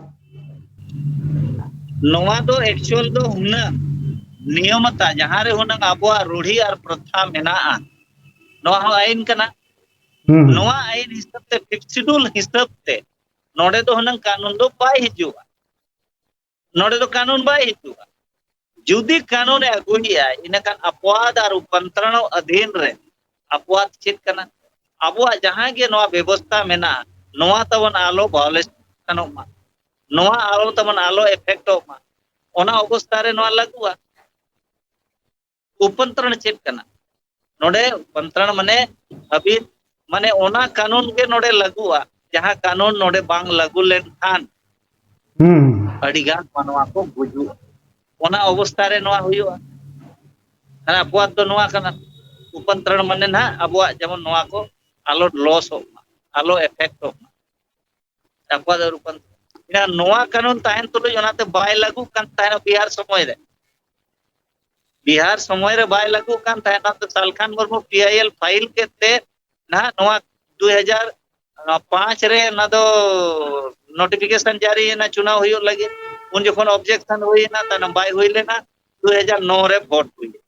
ᱱᱚᱣᱟ ᱫᱚ ᱮᱠᱪᱩᱭᱟᱞ ᱫᱚ ᱦᱩᱱᱟᱹᱝ ᱱᱤᱭᱚᱢᱟᱛᱟ, ᱡᱟᱦᱟᱸ ᱨᱮ ᱦᱩᱱᱟᱹᱝ ᱟᱵᱚᱣᱟᱜ ᱨᱩᱲᱦᱤ ᱟᱨ ᱯᱨᱚᱛᱷᱟ ᱢᱮᱱᱟᱜᱼᱟ, ᱱᱚᱣᱟ ᱦᱚᱸ ᱟᱹᱭᱤᱱ ᱠᱟᱱᱟ᱾ ᱦᱩᱸ᱾ ᱱᱚᱣᱟ ᱟᱹᱭᱤᱱ ᱦᱤᱥᱟᱹᱵ ᱛᱮ, ᱯᱷᱤᱯᱛᱷ ᱥᱤᱰᱩᱞ ᱦᱤᱥᱟᱹᱵ ᱛᱮ, ᱱᱚᱰᱮ ᱫᱚ ᱦᱩᱱᱟᱹᱝ ᱠᱟᱹᱱᱩᱱ ᱫᱚ ᱵᱟᱭ ᱦᱤᱡᱩᱜᱼᱟ᱾ ᱱᱚᱰᱮ ᱫᱚ ᱠᱟᱹᱱᱩᱱ ᱵᱟᱭ ᱦᱤᱡᱩᱜᱼᱟ᱾ ᱡᱩᱫᱤ ᱠᱟᱹᱱᱩᱱᱮ ᱟᱹᱜᱩᱭᱮᱜᱼᱟ, ᱤᱱᱟᱹᱠᱷᱟᱱ ᱟᱯᱣᱟᱫ ᱟᱨ ᱨᱩᱯᱟᱱᱛᱚᱨᱚᱱ ᱟᱫᱷᱤᱱ ᱨᱮ ᱟᱯᱣᱟᱫ ᱪᱮᱫ ᱠᱟᱱᱟ? ᱟᱵᱚᱣᱟᱜ ᱡᱟᱦᱟᱸ ᱜᱮ ᱱᱚᱣᱟ ᱵᱮᱵᱚᱥᱛᱷᱟ ᱢᱮᱱᱟᱜᱼᱟ, ᱱᱚᱣᱟ ᱛᱟᱵᱚᱱ ᱟᱞᱚ ᱵᱷᱟᱭᱳᱞᱮᱥᱚᱱᱚᱜ ᱢᱟ, ᱱᱚᱣᱟ ᱟᱞᱚ ᱛᱟᱵᱚᱱ ᱟᱞᱚ ᱮᱯᱷᱮᱠᱴᱚᱜ ᱢᱟ, ᱚᱱᱟ ᱚᱵᱚᱥᱛᱷᱟ ᱨᱮ ᱱᱚᱣᱟ ᱞᱟᱹᱜᱩᱜᱼᱟ᱾ ᱩᱯᱟᱱᱛᱨᱚᱱ ᱪᱮᱫ ᱠᱟᱱᱟ? ᱱᱚᱰᱮ ᱩᱯᱟᱱᱛᱨᱚᱱ ᱢᱟᱱᱮ ᱦᱟᱹᱵᱤᱛ, ᱢᱟᱱᱮ ᱚᱱᱟ ᱠᱟᱹᱱᱩᱱ ᱜᱮ ᱱᱚᱰᱮ ᱞᱟᱹᱜᱩᱜᱼᱟ, ᱡᱟᱦᱟᱸ ᱠᱟᱹᱱᱩᱱ ᱱᱚᱰᱮ ᱵᱟᱝ ᱞᱟᱹᱜᱩ ᱞᱮᱱᱠᱷᱟᱱ ᱦᱩᱸ᱾ ᱟᱹᱰᱤ ᱜᱟᱱ ᱢᱟᱱᱣᱟ ᱠᱚ ᱜᱩᱡᱩᱜᱼᱟ᱾ ᱚᱱᱟ ᱚᱵᱚᱥᱛᱷᱟ ᱨᱮ ᱱᱚᱣᱟ ᱦᱩᱭᱩᱜᱼᱟ᱾ ᱟᱨ ᱟᱵᱚᱣᱟᱜ ᱫᱚ ᱱᱚᱣᱟ ᱠᱟᱱᱟ, ᱩᱯᱟᱱᱛᱨᱚᱱ ᱢᱟᱱᱮ ᱱᱟᱦᱟᱜ ᱟᱵᱚᱣᱟᱜ ᱡᱮᱢᱚᱱ ᱱᱚᱣᱟ ᱠᱚ ᱟᱞᱚ ᱞᱚᱥᱚᱜ ᱢᱟ, ᱟᱞᱚ ᱮᱯᱷᱮᱠᱴᱚᱜ ᱢᱟ᱾ ᱟᱵᱚᱣᱟᱜ ᱫᱚ ᱩᱯᱟᱱᱛᱨᱚᱱ᱾ ᱮᱱᱠᱷᱟᱱ ᱱᱚᱣᱟ ᱠᱟᱹᱱᱩᱱ ᱛᱟᱦᱮᱱ ᱛᱩᱞᱩᱡ ᱚᱱᱟᱛᱮ ᱵᱟᱭ ᱞᱟᱹᱜᱩᱜ ᱠᱟᱱ ᱛᱟᱦᱮᱱᱟ ᱵᱤᱦᱟᱨ ᱥᱚᱢᱚᱭ ᱨᱮ᱾ ᱵᱤᱦᱟᱨ ᱥᱚᱢᱚᱭ ᱨᱮ ᱵᱟᱭ ᱞᱟᱹᱜᱩᱜ ᱠᱟᱱ ᱛᱟᱦᱮᱱᱟ, ᱚᱱᱟᱛᱮ ᱥᱟᱞᱠᱷᱟᱱ Murmu P I L file ᱠᱮᱫ ᱛᱮ ᱱᱟᱦᱟᱜ ᱱᱚᱣᱟ ᱫᱩᱭ ᱦᱟᱡᱟᱨ ᱯᱟᱸᱪ ᱨᱮ ᱚᱱᱟ ᱫᱚ ᱱᱳᱴᱤᱯᱷᱤᱠᱮᱥᱚᱱ ᱡᱟᱹᱨᱤᱭᱮᱱᱟ ᱪᱩᱱᱟᱣ ᱦᱩᱭᱩᱜ ᱞᱟᱹᱜᱤᱫ᱾ ᱩᱱ ᱡᱚᱠᱷᱚᱱ ᱚᱵᱡᱮᱠᱥᱚᱱ ᱦᱩᱭᱮᱱᱟ, ᱛᱟᱭᱱᱚᱢ ᱵᱟᱭ ᱦᱩᱭ ᱞᱮᱱᱟ᱾ ᱫᱩᱭ ᱦᱟᱡᱟᱨ ᱱᱚ ᱨᱮ ᱵᱷᱳᱴ ᱦᱩᱭᱮᱱᱟ᱾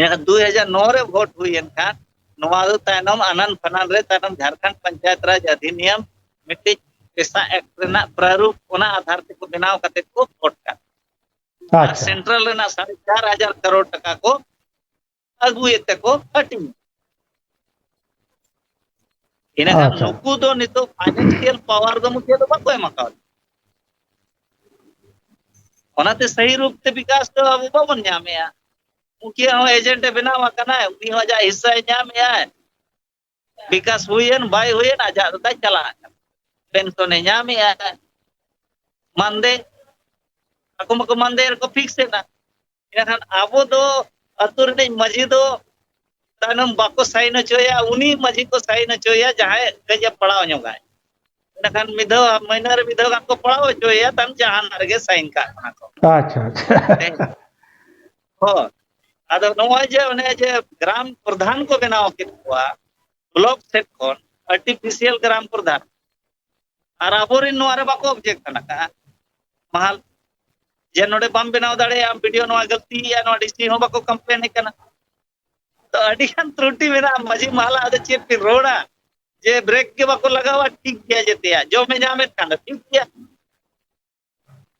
ᱮᱱᱠᱷᱟᱱ ᱫᱩᱭ ᱦᱟᱡᱟᱨ ᱱᱚ ᱨᱮ ᱵᱷᱳᱴ ᱦᱩᱭᱮᱱ ᱠᱷᱟᱱ ᱱᱚᱣᱟ ᱫᱚ ᱛᱟᱭᱱᱚᱢ ᱟᱱᱟᱱ ᱯᱷᱟᱱᱟᱱ ᱨᱮ ᱛᱟᱭᱱᱚᱢ ᱡᱷᱟᱲᱠᱷᱚᱸᱰ ᱯᱚᱧᱪᱟᱭᱮᱛ ᱨᱟᱡᱽ ᱚᱫᱷᱤᱱᱤᱭᱚᱢ ᱢᱤᱫᱴᱤᱡ ᱯᱮᱥᱟ ᱮᱠᱴ ᱨᱮᱱᱟᱜ ᱯᱨᱟᱨᱩᱯ, ᱚᱱᱟ ᱟᱫᱷᱟᱨ ᱛᱮᱠᱚ ᱵᱮᱱᱟᱣ ᱠᱟᱛᱮ ᱠᱚ ᱵᱷᱳᱴ ᱠᱟᱜ᱾ ᱟᱨ ᱟᱪᱪᱷᱟ᱾ ᱥᱮᱱᱴᱨᱟᱞ ᱨᱮᱱᱟᱜ ᱥᱟᱲᱮ ᱪᱟᱨ ᱦᱟᱡᱟᱨ ᱠᱟᱨᱳᱲ ᱴᱟᱠᱟ ᱠᱚ ᱟᱹᱜᱩᱭᱮᱫ ᱛᱮᱠᱚ ᱦᱟᱹᱴᱤᱧ᱾ ᱤᱱᱟᱹᱠᱷᱟᱱ ᱟᱪᱪᱷᱟ᱾ ᱱᱩᱠᱩ ᱫᱚ ᱱᱤᱛᱚᱜ ᱯᱷᱟᱭᱱᱟᱱᱥᱤᱭᱟᱞ ᱯᱟᱣᱟᱨ ᱫᱚ ᱢᱩᱠᱷᱤᱭᱟᱹ ᱫᱚ ᱵᱟᱠᱚ ᱮᱢᱟ ᱠᱟᱣᱫᱟ᱾ ᱚᱱᱟᱛᱮ ᱥᱟᱹᱦᱤ ᱨᱩᱯ ᱛᱮ ᱵᱤᱠᱟᱥ ᱫᱚ ᱟᱵᱚ ᱵᱟᱵᱚᱱ ᱧᱟᱢᱮᱜᱼᱟ᱾ ᱢᱩᱠᱷᱤᱭᱟᱹ ᱦᱚᱸ ᱮᱡᱮᱱᱴ ᱮ ᱵᱮᱱᱟᱣ ᱟᱠᱟᱱᱟᱭ, ᱩᱱᱤ ᱦᱚᱸ ᱟᱡᱟᱜ ᱦᱤᱥᱥᱟᱭ ᱧᱟᱢᱮᱜᱼᱟᱭ᱾ ᱵᱤᱠᱟᱥ ᱦᱩᱭᱮᱱ ᱵᱟᱭ ᱦᱩᱭᱮᱱ, ᱟᱡᱟᱜ ᱫᱚ ᱛᱟᱭ ᱪᱟᱞᱟᱜ ᱠᱟᱱᱟ, ᱯᱮᱱᱥᱚᱱᱮ ᱧᱟᱢᱮᱜᱼᱟ᱾ ᱢᱟᱱᱫᱮ, ᱟᱠᱚ ᱢᱟᱠᱚ ᱢᱟᱱᱫᱮ ᱨᱮᱠᱚ ᱯᱷᱤᱠᱥ ᱮᱱᱟ᱾ ᱮᱱᱠᱷᱟᱱ ᱟᱵᱚ ᱫᱚ ᱟᱹᱛᱩ ᱨᱤᱱᱤᱡ ᱢᱟᱹᱡᱷᱤ ᱫᱚ ᱛᱟᱭᱱᱚᱢ ᱵᱟᱠᱚ ᱥᱟᱭᱤᱱ ᱦᱚᱪᱚᱭᱟ, ᱩᱱᱤ ᱢᱟᱹᱡᱷᱤ ᱠᱚ ᱥᱟᱭᱤᱱ ᱦᱚᱪᱚᱭᱟ, ᱡᱟᱦᱟᱸᱭ ᱠᱟᱹᱡ ᱮ ᱯᱟᱲᱟᱣ ᱧᱚᱜᱟᱭ᱾ ᱮᱸᱰᱮᱠᱷᱟᱱ ᱢᱤᱫ ᱫᱷᱟᱣ, ᱢᱟᱹᱦᱱᱟᱹ ᱨᱮ ᱢᱤᱫ ᱫᱷᱟᱣ ᱜᱟᱱ ᱠᱚ ᱯᱟᱲᱟᱣ ᱦᱚᱪᱚᱭᱟ, ᱛᱟᱭᱚᱢ ᱡᱟᱦᱟᱱᱟᱜ ᱨᱮᱜᱮ ᱥᱟᱭᱤᱱ ᱠᱟᱜ ᱠᱟᱱᱟ ᱠᱚ᱾ ᱟᱪᱪᱷᱟ, ᱟᱪᱪᱷᱟ᱾ ᱦᱮᱸ᱾ ᱦᱳᱭ᱾ ᱟᱫᱚ ᱱᱚᱜᱼᱚᱭ ᱡᱮ ᱚᱱᱮ ᱡᱮ ᱜᱨᱟᱢ ᱯᱨᱚᱫᱷᱟᱱ ᱠᱚ ᱵᱮᱱᱟᱣ ᱠᱮᱫ ᱠᱚᱣᱟ ᱵᱞᱚᱠ ᱥᱮᱫ ᱠᱷᱚᱱ, ᱟᱨᱴᱤᱯᱷᱤᱥᱤᱭᱟᱞ ᱜᱨᱟᱢ ᱯᱨᱚᱫᱷᱟᱱ, ᱟᱨ ᱟᱵᱚᱨᱮᱱ ᱱᱚᱣᱟ ᱨᱮ ᱵᱟᱠᱚ ᱚᱵᱡᱮᱠᱥᱚᱱ ᱟᱠᱟᱫᱼᱟ᱾ ᱢᱟᱦᱟᱞ ᱡᱮ ᱱᱚᱰᱮ ᱵᱟᱢ ᱵᱮᱱᱟᱣ ᱫᱟᱲᱮᱭᱟᱜᱼᱟ, ᱵᱤᱰᱤᱳ ᱱᱚᱣᱟ ᱜᱟᱹᱞᱛᱤᱭᱮᱜᱼᱟ, ᱱᱚᱣᱟ ᱰᱤᱥᱤ ᱦᱚᱸ ᱵᱟᱠᱚ ᱠᱚᱢᱯᱞᱮᱱ ᱠᱟᱱᱟ᱾ ᱛᱚ ᱟᱹᱰᱤ ᱜᱟᱱ ᱛᱨᱩᱴᱤ ᱢᱮᱱᱟᱜᱼᱟ ᱢᱟᱹᱡᱷᱤ ᱢᱟᱦᱟᱞᱟ, ᱟᱫᱚ ᱪᱮᱫ ᱵᱤᱱ ᱨᱚᱲᱟ? ᱡᱮ ᱵᱨᱮᱠ ᱜᱮ ᱵᱟᱠᱚ ᱞᱟᱜᱟᱣᱟ, ᱴᱷᱤᱠ ᱜᱮᱭᱟ, ᱡᱮᱛᱮᱭᱟᱜ ᱡᱚᱢᱮ ᱧᱟᱢᱮᱫ ᱠᱷᱟᱱ ᱫᱚ ᱴᱷᱤᱠ ᱜᱮᱭᱟ᱾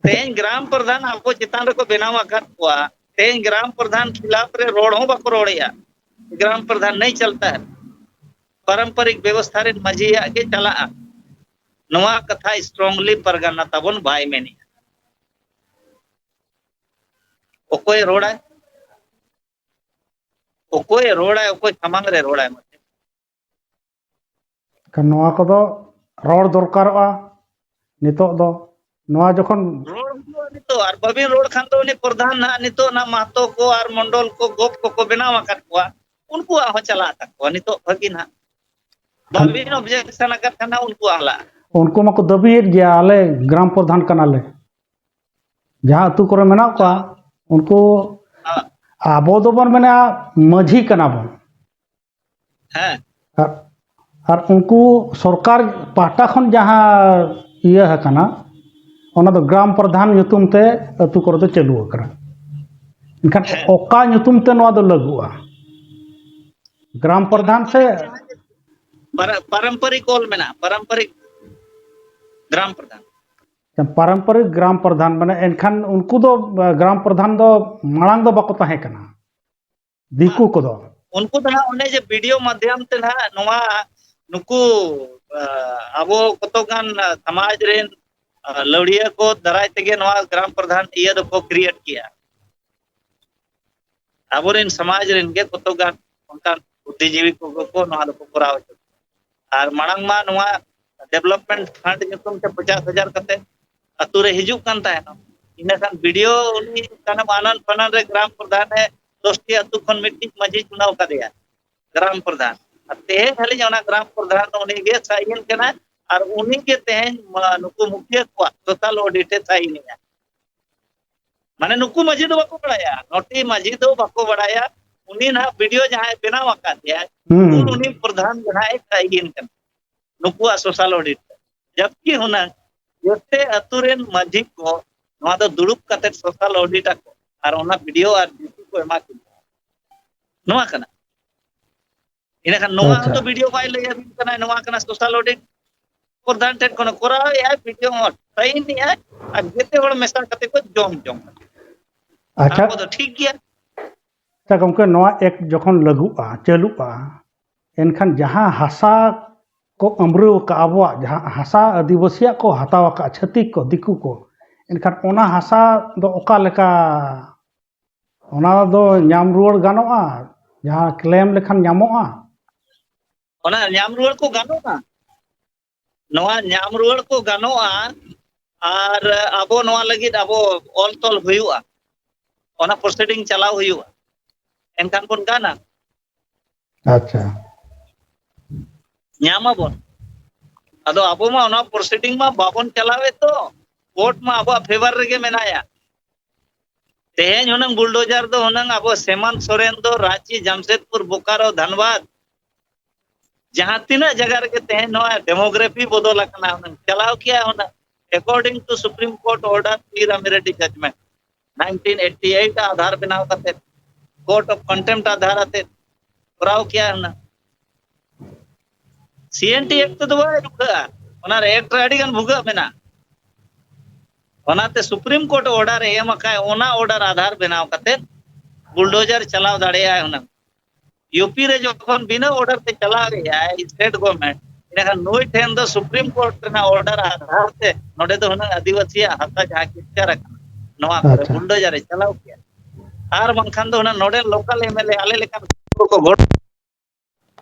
ᱛᱮᱦᱮᱧ ᱜᱨᱟᱢ ᱯᱨᱚᱫᱷᱟᱱ ᱟᱵᱚ ᱪᱮᱛᱟᱱ ᱨᱮᱠᱚ ᱵᱮᱱᱟᱣ ᱟᱠᱟᱫ ᱠᱚᱣᱟ, ᱛᱮᱦᱮᱧ ᱜᱨᱟᱢ ᱯᱨᱚᱫᱷᱟᱱ ᱠᱷᱤᱞᱟᱯ ᱨᱮ ᱨᱚᱲ ᱦᱚᱸ ᱵᱟᱠᱚ ᱨᱚᱲᱮᱜᱼᱟ᱾ ᱜᱨᱟᱢ ᱯᱨᱚᱫᱷᱟᱱ ᱱᱟᱹᱭ ᱪᱟᱞᱛᱟ ᱦᱮ, ᱯᱟᱨᱚᱢᱯᱚᱨᱤᱠ ᱵᱮᱵᱚᱥᱛᱷᱟ ᱨᱮᱱ ᱢᱟᱹᱡᱷᱤᱭᱟᱜ ᱜᱮ ᱪᱟᱞᱟᱜᱼᱟ᱾ ᱱᱚᱣᱟ ᱠᱟᱛᱷᱟ ᱥᱴᱨᱚᱝᱞᱤ ᱯᱟᱨᱜᱟᱱᱟ ᱛᱟᱵᱚᱱ ᱵᱟᱭ ᱢᱮᱱᱮᱜᱼᱟ᱾ ᱚᱠᱚᱭ ᱨᱚᱲᱟᱭ? ᱚᱠᱚᱭ ᱨᱚᱲᱟᱭ? ᱚᱠᱚᱭ ᱥᱟᱢᱟᱝ ᱨᱮ ᱨᱚᱲᱟᱭ? ᱢᱟᱥᱮ᱾ ᱮᱱᱠᱷᱟᱱ ᱱᱚᱣᱟ ᱠᱚᱫᱚ ᱨᱚᱲ ᱫᱚᱨᱠᱟᱨᱚᱜᱼᱟ ᱱᱤᱛᱚᱜ ᱫᱚ᱾ ᱱᱚᱣᱟ ᱡᱚᱠᱷᱚᱱ ᱨᱚᱲ ᱦᱩᱭᱩᱜᱼᱟ ᱱᱤᱛᱚᱜ, ᱟᱨ ᱵᱟᱹᱵᱤᱱ ᱨᱚᱲ ᱠᱷᱟᱱ ᱫᱚ ᱩᱱᱤ ᱯᱨᱚᱫᱷᱟᱱ ᱱᱟᱦᱟᱜ ᱱᱤᱛᱚᱜ ᱚᱱᱟ ᱢᱟᱦᱛᱚ ᱠᱚ ᱟᱨ ᱢᱚᱱᱰᱚᱞ ᱠᱚ, ᱜᱚᱯ ᱠᱚᱠᱚ ᱵᱮᱱᱟᱣ ᱟᱠᱟᱫ ᱠᱚᱣᱟ, ᱩᱱᱠᱩᱣᱟᱜ ᱦᱚᱸ ᱪᱟᱞᱟᱜ ᱛᱟᱠᱚᱣᱟ ᱱᱤᱛᱚᱜ ᱵᱷᱟᱹᱜᱤ ᱱᱟᱦᱟᱜ᱾ ᱵᱟᱹᱵᱤᱱ ᱚᱵᱡᱮᱠᱥᱚᱱ ᱟᱠᱟᱫ ᱠᱷᱟᱱ ᱩᱱᱠᱩᱣᱟᱜ ᱦᱚᱸ ᱞᱟᱜ᱾ ᱩᱱᱠᱩ ᱢᱟᱠᱚ ᱫᱟᱹᱵᱤᱭᱮᱫ ᱜᱮᱭᱟ, "ᱟᱞᱮ ᱜᱨᱟᱢ ᱯᱨᱚᱫᱷᱟᱱ ᱠᱟᱱᱟᱞᱮ᱾" ᱡᱟᱦᱟᱸ ᱟᱹᱛᱩ ᱠᱚᱨᱮ ᱢᱮᱱᱟᱜ ᱠᱚᱣᱟ, ᱩᱱᱠᱩ, ᱦᱮᱸ᱾ ᱟᱵᱚ ᱫᱚᱵᱚᱱ ᱢᱮᱱᱟ ᱢᱟᱹᱡᱷᱤ ᱠᱟᱱᱟ ᱵᱚᱱ᱾ ᱦᱮᱸ᱾ ᱟᱨ, ᱟᱨ ᱩᱱᱠᱩ ᱥᱚᱨᱠᱟᱨ ᱯᱟᱦᱴᱟ ᱠᱷᱚᱱ ᱡᱟᱦᱟᱸ ᱤᱭᱟᱹ ᱟᱠᱟᱱᱟ, ᱚᱱᱟ ᱫᱚ ᱜᱨᱟᱢ ᱯᱨᱚᱫᱷᱟᱱ ᱧᱩᱛᱩᱢ ᱛᱮ ᱟᱹᱛᱩ ᱠᱚᱨᱮ ᱫᱚ ᱪᱟᱹᱞᱩ ᱟᱠᱟᱱᱟ᱾ ᱮᱱᱠᱷᱟᱱ ᱦᱮᱸ᱾ ᱚᱠᱟ ᱧᱩᱛᱩᱢ ᱛᱮ ᱱᱚᱣᱟ ᱫᱚ ᱞᱟᱹᱜᱩᱜᱼᱟ? ᱜᱨᱟᱢ ᱯᱨᱚᱫᱷᱟᱱ ᱥᱮ ᱯᱟᱨᱟ-, ᱯᱟᱨᱚᱢᱯᱚᱨᱤᱠ ᱚᱞ ᱢᱮᱱᱟᱜᱼᱟ, ᱯᱟᱨᱚᱢᱯᱚᱨᱤᱠ᱾ ᱜᱨᱟᱢ ᱯᱨᱚᱫᱷᱟᱱ᱾ ᱯᱟᱨᱚᱢᱯᱚᱨᱤᱠ ᱜᱨᱟᱢ ᱯᱨᱚᱫᱷᱟᱱ, ᱢᱟᱱᱮ ᱮᱱᱠᱷᱟᱱ ᱩᱱᱠᱩ ᱫᱚ ᱜᱨᱟᱢ ᱯᱨᱚᱫᱷᱟᱱ ᱫᱚ ᱢᱟᱲᱟᱝ ᱫᱚ ᱵᱟᱠᱚ ᱛᱟᱦᱮᱸ ᱠᱟᱱᱟ ᱫᱤᱠᱩ ᱠᱚᱫᱚ᱾ ᱩᱱᱠᱩ ᱫᱚ ᱦᱟᱸᱜ ᱚᱱᱮ ᱡᱮ ᱵᱷᱤᱰᱤᱭᱳ ᱢᱟᱫᱽᱫᱷᱚᱢ ᱛᱮ ᱱᱟᱦᱟᱜ ᱱᱚᱣᱟ ᱱᱩᱠᱩ ᱟᱵᱚ ᱠᱚᱛᱚ ᱜᱟᱱ ᱥᱚᱢᱟᱡᱽ ᱨᱮᱱ ᱞᱟᱹᱣᱲᱤᱭᱟᱹ ᱠᱚ ᱫᱟᱨᱟᱭ ᱛᱮᱜᱮ ᱱᱚᱣᱟ ᱜᱨᱟᱢ ᱯᱨᱚᱫᱷᱟᱱ ᱤᱭᱟᱹ ᱫᱚᱠᱚ ᱠᱨᱤᱭᱮᱴ ᱠᱮᱜᱼᱟ᱾ ᱟᱵᱚᱨᱮᱱ ᱥᱚᱢᱟᱡᱽ ᱨᱮᱱ ᱜᱮ ᱠᱚᱛᱚ ᱜᱟᱱ ᱚᱱᱠᱟᱱ ᱵᱩᱫᱽᱫᱷᱤᱡᱤᱵᱤ ᱠᱚᱜᱮ ᱠᱚ ᱱᱚᱣᱟ ᱫᱚᱠᱚ ᱠᱚᱨᱟᱣ ᱦᱚᱪᱚ ᱠᱮᱫᱟ᱾ ᱟᱨ ᱢᱟᱲᱟᱝ ᱢᱟ ᱱᱚᱣᱟ ᱰᱮᱵᱷᱞᱚᱯᱢᱮᱱᱴ ᱯᱷᱟᱱᱰ ᱧᱩᱛᱩᱢ ᱛᱮ ᱯᱚᱪᱟᱥ ᱦᱟᱡᱟᱨ ᱠᱟᱛᱮ ᱟᱛᱳ ᱨᱮ ᱦᱤᱡᱩᱜ ᱠᱟᱱ ᱛᱟᱦᱮᱱᱟ᱾ ᱤᱱᱟᱹ ᱠᱷᱟᱱ ᱵᱷᱤᱰᱤᱭᱳ ᱩᱱᱤ ᱠᱟᱱᱟ ᱟᱱᱟᱱ ᱯᱷᱟᱱᱟᱱ ᱨᱮ ᱜᱨᱟᱢ ᱯᱨᱚᱫᱷᱟᱱ ᱮ ᱫᱚᱥᱴᱤ ᱟᱛᱳ ᱠᱷᱚᱱ ᱢᱤᱫᱴᱤᱡ ᱢᱟᱹᱡᱷᱤ ᱪᱩᱱᱟᱣ ᱠᱟᱫᱮᱭᱟ ᱜᱨᱟᱢ ᱯᱨᱚᱫᱷᱟᱱ᱾ ᱟᱨ ᱛᱮᱦᱮᱧ ᱦᱟᱹᱞᱤᱧ ᱚᱱᱟ ᱜᱨᱟᱢ ᱯᱨᱚᱫᱷᱟᱱ ᱩᱱᱤ ᱜᱮ ᱥᱟᱭᱤᱱ ᱠᱟᱱᱟ᱾ ᱟᱨ ᱩᱱᱤ ᱜᱮ ᱛᱮᱦᱮᱧ ᱱᱩᱠᱩ ᱢᱩᱠᱷᱤᱭᱟᱹ ᱠᱚᱣᱟᱜ ᱥᱳᱥᱟᱞ ᱚᱰᱤᱴ ᱮ ᱥᱟᱭᱤᱱᱮᱜᱼᱟ᱾ ᱢᱟᱱᱮ ᱱᱩᱠᱩ ᱢᱟᱹᱡᱷᱤ ᱫᱚ ᱵᱟᱠᱚ ᱵᱟᱲᱟᱭᱟ, ᱱᱚᱴᱤ ᱢᱟᱹᱡᱷᱤ ᱫᱚ ᱵᱟᱠᱚ ᱵᱟᱲᱟᱭᱟ᱾ ᱩᱱᱤ ᱱᱟᱦᱟᱜ ᱵᱷᱤᱰᱤᱭᱳ ᱡᱟᱦᱟᱸᱭ ᱵᱮᱱᱟᱣ ᱟᱠᱟᱫ ᱮᱭᱟᱭ, ᱩᱱ ᱩᱱᱤ ᱯᱨᱚᱫᱷᱟᱱ ᱡᱟᱦᱟᱸᱭ ᱥᱟᱭᱤᱱ ᱠᱟᱱᱟ ᱱᱩᱠᱩᱣᱟᱜ ᱥᱳᱥᱟᱞ ᱚᱰᱤᱴ ᱨᱮ᱾ ᱡᱟᱵᱠᱤ ᱦᱩᱱᱟᱹᱝ ᱡᱚᱛᱚ ᱟᱛᱳ ᱨᱮᱱ ᱢᱟᱹᱡᱷᱤ ᱠᱚ ᱱᱚᱣᱟ ᱫᱚ ᱫᱩᱲᱩᱵ ᱠᱟᱛᱮ ᱥᱳᱥᱟᱞ ᱚᱰᱤᱴ ᱟᱠᱚ ᱟᱨ ᱚᱱᱟ ᱵᱷᱤᱰᱤᱭᱳ ᱟᱨ ᱰᱤᱥᱤ ᱠᱚ ᱮᱢᱟ ᱠᱤᱱᱟ᱾ ᱱᱚᱣᱟ ᱠᱟᱱᱟ᱾ ᱤᱱᱟᱹᱠᱷᱟᱱ ᱱᱚᱣᱟ ᱟᱪᱪᱷᱟ᱾ ᱦᱚᱸᱛᱚ ᱵᱷᱤᱰᱤᱭᱳ ᱵᱟᱭ ᱞᱟᱹᱭ ᱟᱹᱵᱤᱱ ᱠᱟᱱᱟ, ᱱᱚᱣᱟ ᱠᱟᱱᱟ ᱥᱳᱥᱟᱞ ᱚᱰᱤᱴ᱾ ᱯᱨᱚᱫᱷᱟᱱ ᱴᱷᱮᱱ ᱠᱷᱚᱱ ᱠᱚᱨᱟᱣ ᱮᱫᱟᱭ, ᱵᱷᱤᱰᱤᱭᱳ ᱦᱚᱸ ᱥᱟᱭᱤᱱ ᱮᱫᱟᱭ, ᱟᱨ ᱡᱚᱛᱚ ᱦᱚᱲ ᱢᱮᱥᱟ ᱠᱟᱛᱮ ᱠᱚ ᱡᱚᱢ ᱡᱚᱢ ᱠᱟᱱᱟ᱾ ᱟᱪᱪᱷᱟ᱾ ᱟᱵᱚ ᱫᱚ ᱴᱷᱤᱠ ᱜᱮᱭᱟ᱾ ᱟᱪᱪᱷᱟ ᱜᱚᱢᱠᱮ, ᱱᱚᱣᱟ ᱮᱠᱴ ᱡᱚᱠᱷᱚᱱ ᱞᱟᱹᱜᱩᱜᱼᱟ, ᱪᱟᱹᱞᱩᱜᱼᱟ, ᱮᱱᱠᱷᱟᱱ ᱡᱟᱦᱟᱸ ᱦᱟᱥᱟ ᱠᱚ ᱟᱹᱢᱨᱟᱹᱣ ᱟᱠᱟᱫ, ᱟᱵᱚᱣᱟᱜ ᱡᱟᱦᱟᱸ ᱦᱟᱥᱟ ᱟᱹᱫᱤᱵᱟᱹᱥᱤᱭᱟᱜ ᱠᱚ ᱦᱟᱛᱟᱣ ᱟᱠᱟᱫ, ᱪᱷᱟᱹᱛᱤᱠ ᱠᱚ, ᱫᱤᱠᱩ ᱠᱚ, ᱮᱱᱠᱷᱟᱱ ᱚᱱᱟ ᱦᱟᱥᱟ ᱫᱚ ᱚᱠᱟ ᱞᱮᱠᱟ, ᱚᱱᱟ ᱫᱚ ᱧᱟᱢ ᱨᱩᱣᱟᱹᱲ ᱜᱟᱱᱚᱜᱼᱟ? ᱡᱟᱦᱟᱸ ᱠᱞᱮᱢ ᱞᱮᱠᱷᱟᱱ ᱧᱟᱢᱚᱜᱼᱟ? ᱚᱱᱟ ᱧᱟᱢ ᱨᱩᱣᱟᱹᱲ ᱠᱚ ᱜᱟᱱᱚᱜᱼᱟ? ᱱᱚᱣᱟ ᱧᱟᱢ ᱨᱩᱣᱟᱹᱲ ᱠᱚ ᱜᱟᱱᱚᱜᱼᱟ, ᱟᱨ ᱟᱵᱚ ᱱᱚᱣᱟ ᱞᱟᱹᱜᱤᱫ ᱟᱵᱚ ᱚᱞ ᱛᱚᱞ ᱦᱩᱭᱩᱜᱼᱟ, ᱚᱱᱟ ᱯᱨᱚᱥᱤᱰᱤᱝ ᱪᱟᱞᱟᱣ ᱦᱩᱭᱩᱜᱼᱟ, ᱮᱱᱠᱷᱟᱱ ᱵᱚᱱ ᱜᱟᱱᱟ᱾ ᱟᱪᱪᱷᱟ᱾ ᱧᱟᱢ ᱟᱵᱚᱱ᱾ ᱟᱫᱚ ᱟᱵᱚ ᱢᱟ ᱚᱱᱟ ᱯᱨᱚᱥᱤᱰᱤᱝ ᱢᱟ ᱵᱟᱵᱚᱱ ᱪᱟᱞᱟᱣᱮᱫ ᱫᱚ, ᱠᱳᱨᱴ ᱢᱟ ᱟᱵᱚᱣᱟᱜ ᱯᱷᱮᱵᱟᱨ ᱨᱮᱜᱮ ᱢᱮᱱᱟᱭᱟ᱾ ᱛᱮᱦᱮᱧ ᱦᱩᱱᱟᱹᱝ ᱵᱩᱞᱰᱳᱡᱟᱨ ᱫᱚ ᱦᱩᱱᱟᱹᱝ ᱟᱵᱚ ᱥᱮᱢᱟᱱᱛ ᱥᱚᱨᱮᱱ ᱫᱚ ᱨᱟᱸᱪᱤ, ᱡᱟᱢᱥᱮᱫᱽᱯᱩᱨ, ᱵᱳᱠᱟᱨᱳ, ᱫᱷᱟᱱᱵᱟᱫᱽ, ᱡᱟᱦᱟᱸ ᱛᱤᱱᱟᱹᱜ ᱡᱟᱭᱜᱟ ᱨᱮᱜᱮ ᱛᱮᱦᱮᱧ ᱱᱚᱣᱟ ᱰᱮᱢᱳᱜᱨᱟᱯᱷᱤ ᱵᱚᱫᱚᱞ ᱟᱠᱟᱱᱟ, ᱦᱩᱱᱟᱹᱝ ᱪᱟᱞᱟᱣ ᱠᱮᱭᱟ ᱦᱩᱱᱟᱹᱝ, according to Supreme Court order, P Ramireddy judgment, nineteen eighty eight Aadhaar ᱵᱮᱱᱟᱣ ᱠᱟᱛᱮ, court of contempt ᱟᱫᱷᱟᱨ ᱟᱛᱮ ᱠᱚᱨᱟᱣ ᱠᱮᱭᱟ ᱦᱩᱱᱟᱹᱝ᱾ ᱥᱤ ᱮᱱ ᱴᱤ ᱮᱠᱴ ᱛᱮᱫᱚ ᱵᱟᱭ ᱨᱩᱠᱷᱟᱹᱜᱼᱟ᱾ ᱚᱱᱟ ᱨᱮ ᱮᱠᱴ ᱨᱮ ᱟᱹᱰᱤ ᱜᱟᱱ ᱵᱷᱩᱜᱟᱹᱜ ᱢᱮᱱᱟᱜᱼᱟ᱾ ᱚᱱᱟᱛᱮ ᱥᱩᱯᱨᱤᱢ ᱠᱳᱨᱴ ᱚᱨᱰᱟᱨ ᱮ ᱮᱢ ᱟᱠᱟᱫ, ᱚᱱᱟ ᱚᱨᱰᱟᱨ ᱟᱫᱷᱟᱨ ᱵᱮᱱᱟᱣ ᱠᱟᱛᱮ ᱵᱩᱞᱰᱳᱡᱟᱨ ᱪᱟᱞᱟᱣ ᱫᱟᱲᱮᱭᱟᱜᱼᱟᱭ ᱦᱩᱱᱟᱹᱝ᱾ ᱭᱩᱯᱤ ᱨᱮ ᱡᱚᱠᱷᱚᱱ ᱵᱤᱱᱟᱹ ᱚᱨᱰᱟᱨ ᱛᱮ ᱪᱟᱞᱟᱣ ᱮᱫᱟᱭ ᱥᱴᱮᱴ ᱜᱚᱵᱷᱚᱨᱱᱢᱮᱱᱴ, ᱤᱱᱟᱹᱠᱷᱟᱱ ᱱᱩᱭ ᱴᱷᱮᱱ ᱫᱚ ᱥᱩᱯᱨᱤᱢ ᱠᱳᱨᱴ ᱨᱮᱱᱟᱜ ᱚᱨᱰᱟᱨ ᱟᱫᱷᱟᱨ ᱛᱮ ᱱᱚᱰᱮ ᱫᱚ ᱦᱩᱱᱟᱹᱝ ᱟᱹᱫᱤᱵᱟᱹᱥᱤᱭᱟᱜ ᱦᱟᱥᱟ ᱡᱟᱦᱟᱸ ᱠᱮᱯᱪᱟᱨ ᱟᱠᱟᱱᱟ, ᱱᱚᱣᱟ ᱠᱚᱨᱮ ᱟᱪᱪᱷᱟ᱾ ᱵᱩᱞᱰᱳᱡᱟᱨ ᱮ ᱪᱟᱞᱟᱣ ᱠᱮᱭᱟ᱾ ᱟᱨ ᱵᱟᱝᱠᱷᱟᱱ ᱫᱚ ᱦᱩᱱᱟᱹᱝ ᱱᱚᱰᱮ ᱞᱳᱠᱟᱞ ᱮᱢ ᱮᱞ ᱮ ᱟᱞᱮ ᱞᱮᱠᱟᱱ ᱠᱚ ᱜᱚᱲ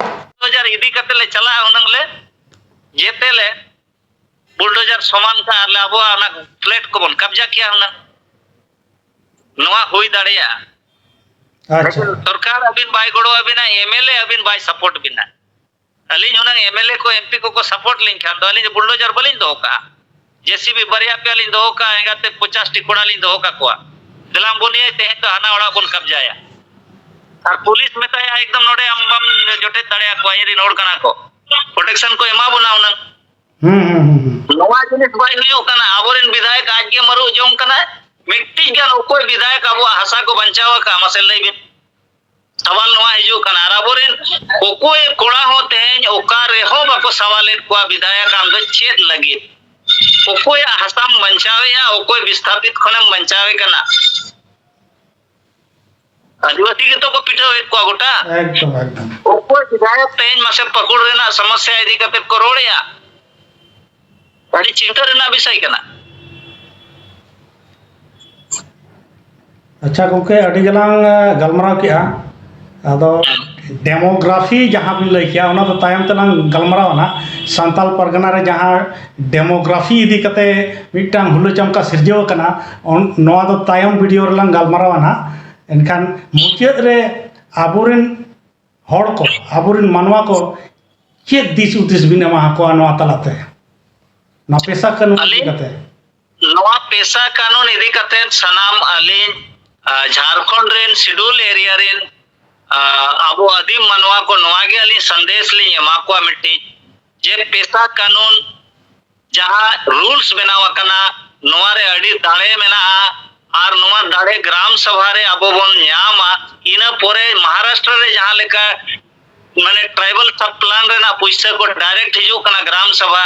ᱵᱩᱞᱰᱳᱡᱟᱨ ᱤᱫᱤ ᱠᱟᱛᱮ ᱞᱮ ᱪᱟᱞᱟᱜᱼᱟ ᱦᱩᱱᱟᱹᱝ ᱞᱮ, ᱡᱮᱛᱮ ᱞᱮ ᱵᱩᱞᱰᱳᱡᱟᱨ ᱥᱚᱢᱟᱱ ᱠᱟᱜᱼᱟ ᱟᱨ ᱞᱮ ᱟᱵᱚᱣᱟᱜ ᱚᱱᱟ ᱯᱞᱮᱴ ᱠᱚᱵᱚᱱ ᱠᱟᱵᱡᱟ ᱠᱮᱭᱟ ᱦᱩᱱᱟᱹᱝ᱾ ᱱᱚᱣᱟ ᱦᱩᱭ ᱫᱟᱲᱮᱭᱟᱜᱼᱟ᱾ ᱟᱪᱪᱷᱟ᱾ ᱥᱚᱨᱠᱟᱨ ᱟᱹᱵᱤᱱ ᱵᱟᱭ ᱜᱚᱲᱚ ᱟᱹᱵᱤᱱᱟ, ᱮᱢ ᱮᱞ ᱮ ᱟᱹᱵᱤᱱ ᱵᱟᱭ ᱥᱟᱯᱳᱨᱴ ᱵᱤᱱᱟ᱾ ᱟᱹᱞᱤᱧ ᱦᱩᱱᱟᱹᱝ ᱮᱢ ᱮᱞ ᱮ ᱠᱚ, ᱮᱢ ᱯᱤ ᱠᱚᱠᱚ ᱥᱟᱯᱳᱨᱴ ᱞᱤᱧ ᱠᱷᱟᱱ ᱫᱚ ᱟᱹᱞᱤᱧ ᱫᱚ ᱵᱩᱞᱰᱳᱡᱟᱨ ᱵᱟᱹᱞᱤᱧ ᱫᱚᱦᱚ ᱠᱟᱜᱼᱟ᱾ ᱡᱮ ᱥᱤ ᱵᱤ ᱵᱟᱨᱭᱟ ᱯᱮᱭᱟ ᱞᱤᱧ ᱫᱚᱦᱚ ᱠᱟᱜᱼᱟ, ᱮᱸᱜᱟᱛᱮ ᱯᱚᱧᱪᱟᱥ ᱴᱤ ᱠᱚᱲᱟ ᱞᱤᱧ ᱫᱚᱦᱚ ᱠᱟᱠᱚᱣᱟ᱾ ᱫᱮᱞᱟᱢ ᱵᱚᱱᱤᱭᱟᱹ ᱛᱮᱦᱮᱧ ᱫᱚ ᱦᱟᱱᱟ ᱚᱲᱟᱜ ᱵᱚᱱ ᱠᱟᱵᱡᱟᱭᱟ᱾ ᱟᱨ ᱯᱩᱞᱤᱥ ᱢᱮᱛᱟᱭᱟ, "ᱮᱠᱫᱚᱢ ᱱᱚᱰᱮ ᱟᱢ ᱵᱟᱢ ᱡᱚᱴᱮᱫ ᱫᱟᱲᱮᱭᱟᱠᱚᱣᱟ, ᱤᱧ ᱨᱮᱱ ᱦᱚᱲ ᱠᱟᱱᱟ ᱠᱚ, ᱯᱨᱚᱴᱮᱠᱥᱚᱱ ᱠᱚ ᱮᱢᱟ ᱵᱚᱱᱟ ᱦᱩᱱᱟᱹᱝ᱾" ᱦᱩᱸ, ᱦᱩᱸ, ᱦᱩᱸ, ᱦᱩᱸ᱾ ᱱᱚᱣᱟ ᱡᱤᱱᱤᱥ ᱵᱟᱭ ᱦᱩᱭᱩᱜ ᱠᱟᱱᱟ᱾ ᱟᱵᱚᱨᱮᱱ ᱵᱤᱫᱷᱟᱭᱚᱠ ᱟᱡ ᱜᱮ ᱢᱟᱹᱨᱩ ᱡᱚᱝ ᱠᱟᱱᱟᱭ᱾ ᱢᱤᱫᱴᱤᱡ ᱜᱟᱱ ᱚᱠᱚᱭ ᱵᱤᱫᱷᱟᱭᱚᱠ ᱟᱵᱚᱣᱟᱜ ᱦᱟᱥᱟ ᱠᱚ ᱵᱟᱧᱪᱟᱣ ᱟᱠᱟᱫᱼᱟ, ᱢᱟᱥᱮ ᱞᱟᱹᱭ ᱵᱤᱱ? ᱥᱟᱣᱟᱞ ᱱᱚᱣᱟ ᱦᱤᱡᱩᱜ ᱠᱟᱱᱟ, ᱟᱨ ᱟᱵᱚᱨᱮᱱ ᱚᱠᱚᱭ ᱠᱚᱲᱟ ᱦᱚᱸ ᱛᱮᱦᱮᱧ ᱚᱠᱟ ᱨᱮᱦᱚᱸ ᱵᱟᱠᱚ ᱥᱟᱣᱟᱞᱮᱫ ᱠᱚᱣᱟ, ᱵᱤᱫᱷᱟᱭᱚᱠ ᱟᱢ ᱫᱚ ᱪᱮᱫ ᱞᱟᱹᱜᱤᱫ? ᱚᱠᱚᱭᱟᱜ ᱦᱟᱥᱟᱢ ᱵᱟᱧᱪᱟᱣᱮᱫᱼᱟ, ᱚᱠᱚᱭ ᱵᱤᱥᱛᱷᱟᱯᱤᱛ ᱠᱷᱚᱱᱮᱢ ᱵᱟᱧᱪᱟᱣᱮ ᱠᱟᱱᱟ? ᱟᱹᱫᱤᱵᱟᱹᱥᱤ ᱜᱮᱛᱚ ᱠᱚ ᱯᱤᱴᱷᱟᱹᱣᱮᱫ ᱠᱚᱣᱟ ᱜᱚᱴᱟ᱾ ᱮᱠᱫᱚᱢ, ᱮᱠᱫᱚᱢ᱾ ᱚᱠᱚᱭ ᱵᱤᱫᱷᱟᱭᱚᱠ ᱛᱮᱦᱮᱧ ᱢᱟᱥᱮ ᱯᱟᱹᱠᱩᱲ ᱨᱮᱱᱟᱜ ᱥᱚᱢᱚᱥᱥᱟ ᱤᱫᱤ ᱠᱟᱛᱮ ᱠᱚ ᱨᱚᱲᱮᱜᱼᱟ? ᱟᱹᱰᱤ ᱪᱤᱱᱛᱟᱹ ᱨᱮᱱᱟᱜ ᱵᱤᱥᱚᱭ ᱠᱟᱱᱟ᱾ ᱟᱪᱪᱷᱟ ᱜᱚᱢᱠᱮ, ᱟᱹᱰᱤ ᱜᱮᱞᱟᱝ, ᱮ, ᱜᱟᱞᱢᱟᱨᱟᱣ ᱠᱮᱜᱼᱟ᱾ ᱟᱫᱚ ᱰᱮᱢᱳᱜᱨᱟᱯᱷᱤ ᱡᱟᱦᱟᱸ ᱵᱤᱱ ᱞᱟᱹᱭ ᱠᱮᱜᱼᱟ, ᱚᱱᱟ ᱫᱚ ᱛᱟᱭᱚᱢ ᱛᱮᱞᱟᱝ ᱜᱟᱞᱢᱟᱨᱟᱣᱟ ᱱᱟᱜ᱾ ᱥᱟᱱᱛᱟᱞ ᱯᱟᱨᱜᱟᱱᱟ ᱨᱮ ᱡᱟᱦᱟᱸ ᱰᱮᱢᱳᱜᱨᱟᱯᱷᱤ ᱤᱫᱤ ᱠᱟᱛᱮ ᱢᱤᱫᱴᱟᱝ ᱦᱩᱞᱟᱹ ᱪᱟᱢᱠᱟ ᱥᱤᱨᱡᱟᱹᱣ ᱟᱠᱟᱱᱟ, ᱚᱱ-, ᱱᱚᱣᱟ ᱫᱚ ᱛᱟᱭᱚᱢ ᱵᱷᱤᱰᱤᱭᱳ ᱨᱮᱞᱟᱝ ᱜᱟᱞᱢᱟᱨᱟᱣᱟ ᱱᱟᱜ᱾ ᱮᱱᱠᱷᱟᱱ ᱢᱩᱪᱟᱹᱫ ᱨᱮ ᱟᱵᱚᱨᱮᱱ ᱦᱚᱲ ᱠᱚ, ᱟᱵᱚᱨᱮᱱ ᱢᱟᱱᱣᱟ ᱠᱚ ᱪᱮᱫ ᱫᱤᱥ ᱦᱩᱫᱤᱥ ᱵᱤᱱ ᱮᱢᱟ ᱟᱠᱚᱣᱟ ᱱᱚᱣᱟ ᱛᱟᱞᱟᱛᱮ, ᱱᱚᱣᱟ ᱯᱮᱥᱟ ᱠᱟᱹᱱᱩᱱ ᱤᱫᱤ ᱟᱹᱞᱤᱧ ᱠᱟᱛᱮ? ᱱᱚᱣᱟ ᱯᱮᱥᱟ ᱠᱟᱹᱱᱩᱱ ᱤᱫᱤ ᱠᱟᱛᱮ ᱥᱟᱱᱟᱢ ᱟᱹᱞᱤᱧ, ᱟ, ᱡᱷᱟᱲᱠᱷᱚᱸᱰ ᱨᱮᱱ ᱥᱤᱰᱩᱞ ᱮᱨᱤᱭᱟ ᱨᱮᱱ, ᱟ, ᱟᱵᱚ ᱟᱹᱫᱤᱢ ᱢᱟᱱᱣᱟ ᱠᱚ ᱱᱚᱣᱟ ᱜᱮ ᱟᱹᱞᱤᱧ ᱥᱟᱸᱫᱮᱥ ᱞᱤᱧ ᱮᱢᱟ ᱠᱚᱣᱟ ᱢᱤᱫᱴᱤᱡ, ᱡᱮ ᱯᱮᱥᱟ ᱠᱟᱹᱱᱩᱱ ᱡᱟᱦᱟᱸ ᱨᱩᱞᱥ ᱵᱮᱱᱟᱣ ᱟᱠᱟᱱᱟ, ᱱᱚᱣᱟ ᱨᱮ ᱟᱹᱰᱤ ᱫᱟᱲᱮ ᱢᱮᱱᱟᱜᱼᱟ᱾ ᱟᱨ ᱱᱚᱣᱟ ᱫᱟᱲᱮ ᱜᱨᱟᱢ ᱥᱟᱵᱷᱟ ᱨᱮ ᱟᱵᱚ ᱵᱚᱱ ᱧᱟᱢᱟ᱾ ᱤᱱᱟᱹ ᱯᱚᱨᱮ ᱢᱚᱦᱟᱨᱟᱥᱴᱨᱚ ᱨᱮ ᱡᱟᱦᱟᱸ ᱞᱮᱠᱟ ᱢᱟᱱᱮ ᱴᱨᱟᱭᱵᱟᱞ ᱥᱟᱵ ᱯᱞᱟᱱ ᱨᱮᱱᱟᱜ ᱯᱩᱭᱥᱟᱹ ᱠᱚ ᱰᱟᱭᱨᱮᱠᱴ ᱦᱤᱡᱩᱜ ᱠᱟᱱᱟ ᱜᱨᱟᱢ ᱥᱟᱵᱷᱟ,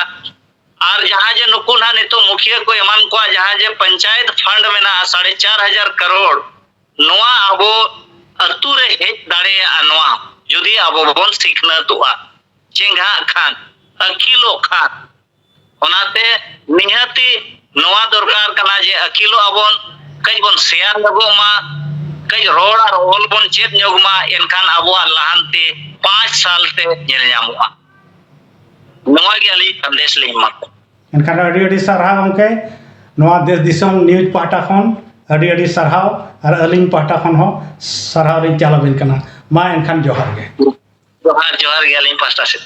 ᱟᱨ ᱡᱟᱦᱟᱸ ᱡᱮ ᱱᱩᱠᱩ ᱱᱟᱦᱟᱜ ᱱᱤᱛᱚᱜ ᱢᱩᱠᱷᱤᱭᱟᱹ ᱠᱚ ᱮᱢᱟᱱ ᱠᱚᱣᱟ, ᱡᱟᱦᱟᱸ ᱡᱮ ᱯᱚᱧᱪᱟᱭᱮᱛ ᱯᱷᱟᱱᱰ ᱢᱮᱱᱟᱜᱼᱟ ᱥᱟᱲᱮ ᱪᱟᱨ ᱦᱟᱡᱟᱨ ᱠᱟᱨᱳᱲ, ᱱᱚᱣᱟ ᱟᱵᱚ ᱟᱹᱛᱩ ᱨᱮ ᱦᱮᱡ ᱫᱟᱲᱮᱭᱟᱜᱼᱟ, ᱱᱚᱣᱟ ᱡᱩᱫᱤ ᱟᱵᱚ ᱵᱚᱱ ᱥᱤᱠᱷᱱᱟᱹᱛᱚᱜᱼᱟ, ᱪᱮᱸᱜᱷᱟᱜ ᱠᱷᱟᱱ, ᱟᱹᱠᱤᱞᱚᱜ ᱠᱷᱟᱱ᱾ ᱚᱱᱟᱛᱮ ᱱᱤᱦᱟᱹᱛᱤ ᱱᱚᱣᱟ ᱫᱚᱨᱠᱟᱨ ᱠᱟᱱᱟ ᱡᱮ ᱟᱹᱠᱤᱞᱚᱜ ᱟᱵᱚᱱ, ᱠᱟᱹᱡ ᱵᱚᱱ ᱥᱮᱭᱟᱨ ᱧᱚᱜᱚᱜ ᱢᱟ, ᱠᱟᱹᱡ ᱨᱚᱲ ᱟᱨ ᱚᱞ ᱵᱚᱱ ᱪᱮᱫ ᱧᱚᱜ ᱢᱟ, ᱮᱱᱠᱷᱟᱱ ᱟᱵᱚᱣᱟᱜ ᱞᱟᱦᱟᱱᱛᱤ ᱯᱟᱸᱪ ᱥᱟᱞ ᱛᱮ ᱧᱮᱞ ᱧᱟᱢᱚᱜᱼᱟ᱾ ᱱᱚᱣᱟ ᱜᱮ ᱟᱹᱞᱤᱧ ᱥᱟᱸᱫᱮᱥ ᱞᱤᱧ ᱮᱢᱟ ᱠᱚᱣᱟ᱾ ᱮᱱᱠᱷᱟᱱ ᱟᱹᱰᱤ ᱟᱹᱰᱤ ᱥᱟᱨᱦᱟᱣ ᱜᱚᱢᱠᱮ, ᱱᱚᱣᱟ ᱫᱮᱥ ᱫᱤᱥᱚᱢ ᱱᱤᱭᱩᱡᱽ ᱯᱟᱦᱴᱟ ᱠᱷᱚᱱ ᱟᱹᱰᱤ ᱟᱹᱰᱤ ᱥᱟᱨᱦᱟᱣ, ᱟᱨ ᱟᱹᱞᱤᱧ ᱯᱟᱦᱴᱟ ᱠᱷᱚᱱ ᱦᱚᱸ ᱥᱟᱨᱦᱟᱣ ᱞᱤᱧ ᱪᱟᱞ ᱟᱵᱤᱱ ᱠᱟᱱᱟ᱾ ᱢᱟ ᱮᱱᱠᱷᱟᱱ ᱡᱚᱦᱟᱨ ᱜᱮ᱾ ᱡᱚᱦᱟᱨ, ᱡᱚᱦᱟᱨ ᱜᱮ ᱟᱹᱞᱤᱧ ᱯᱟᱦᱴᱟ ᱥᱮᱫ᱾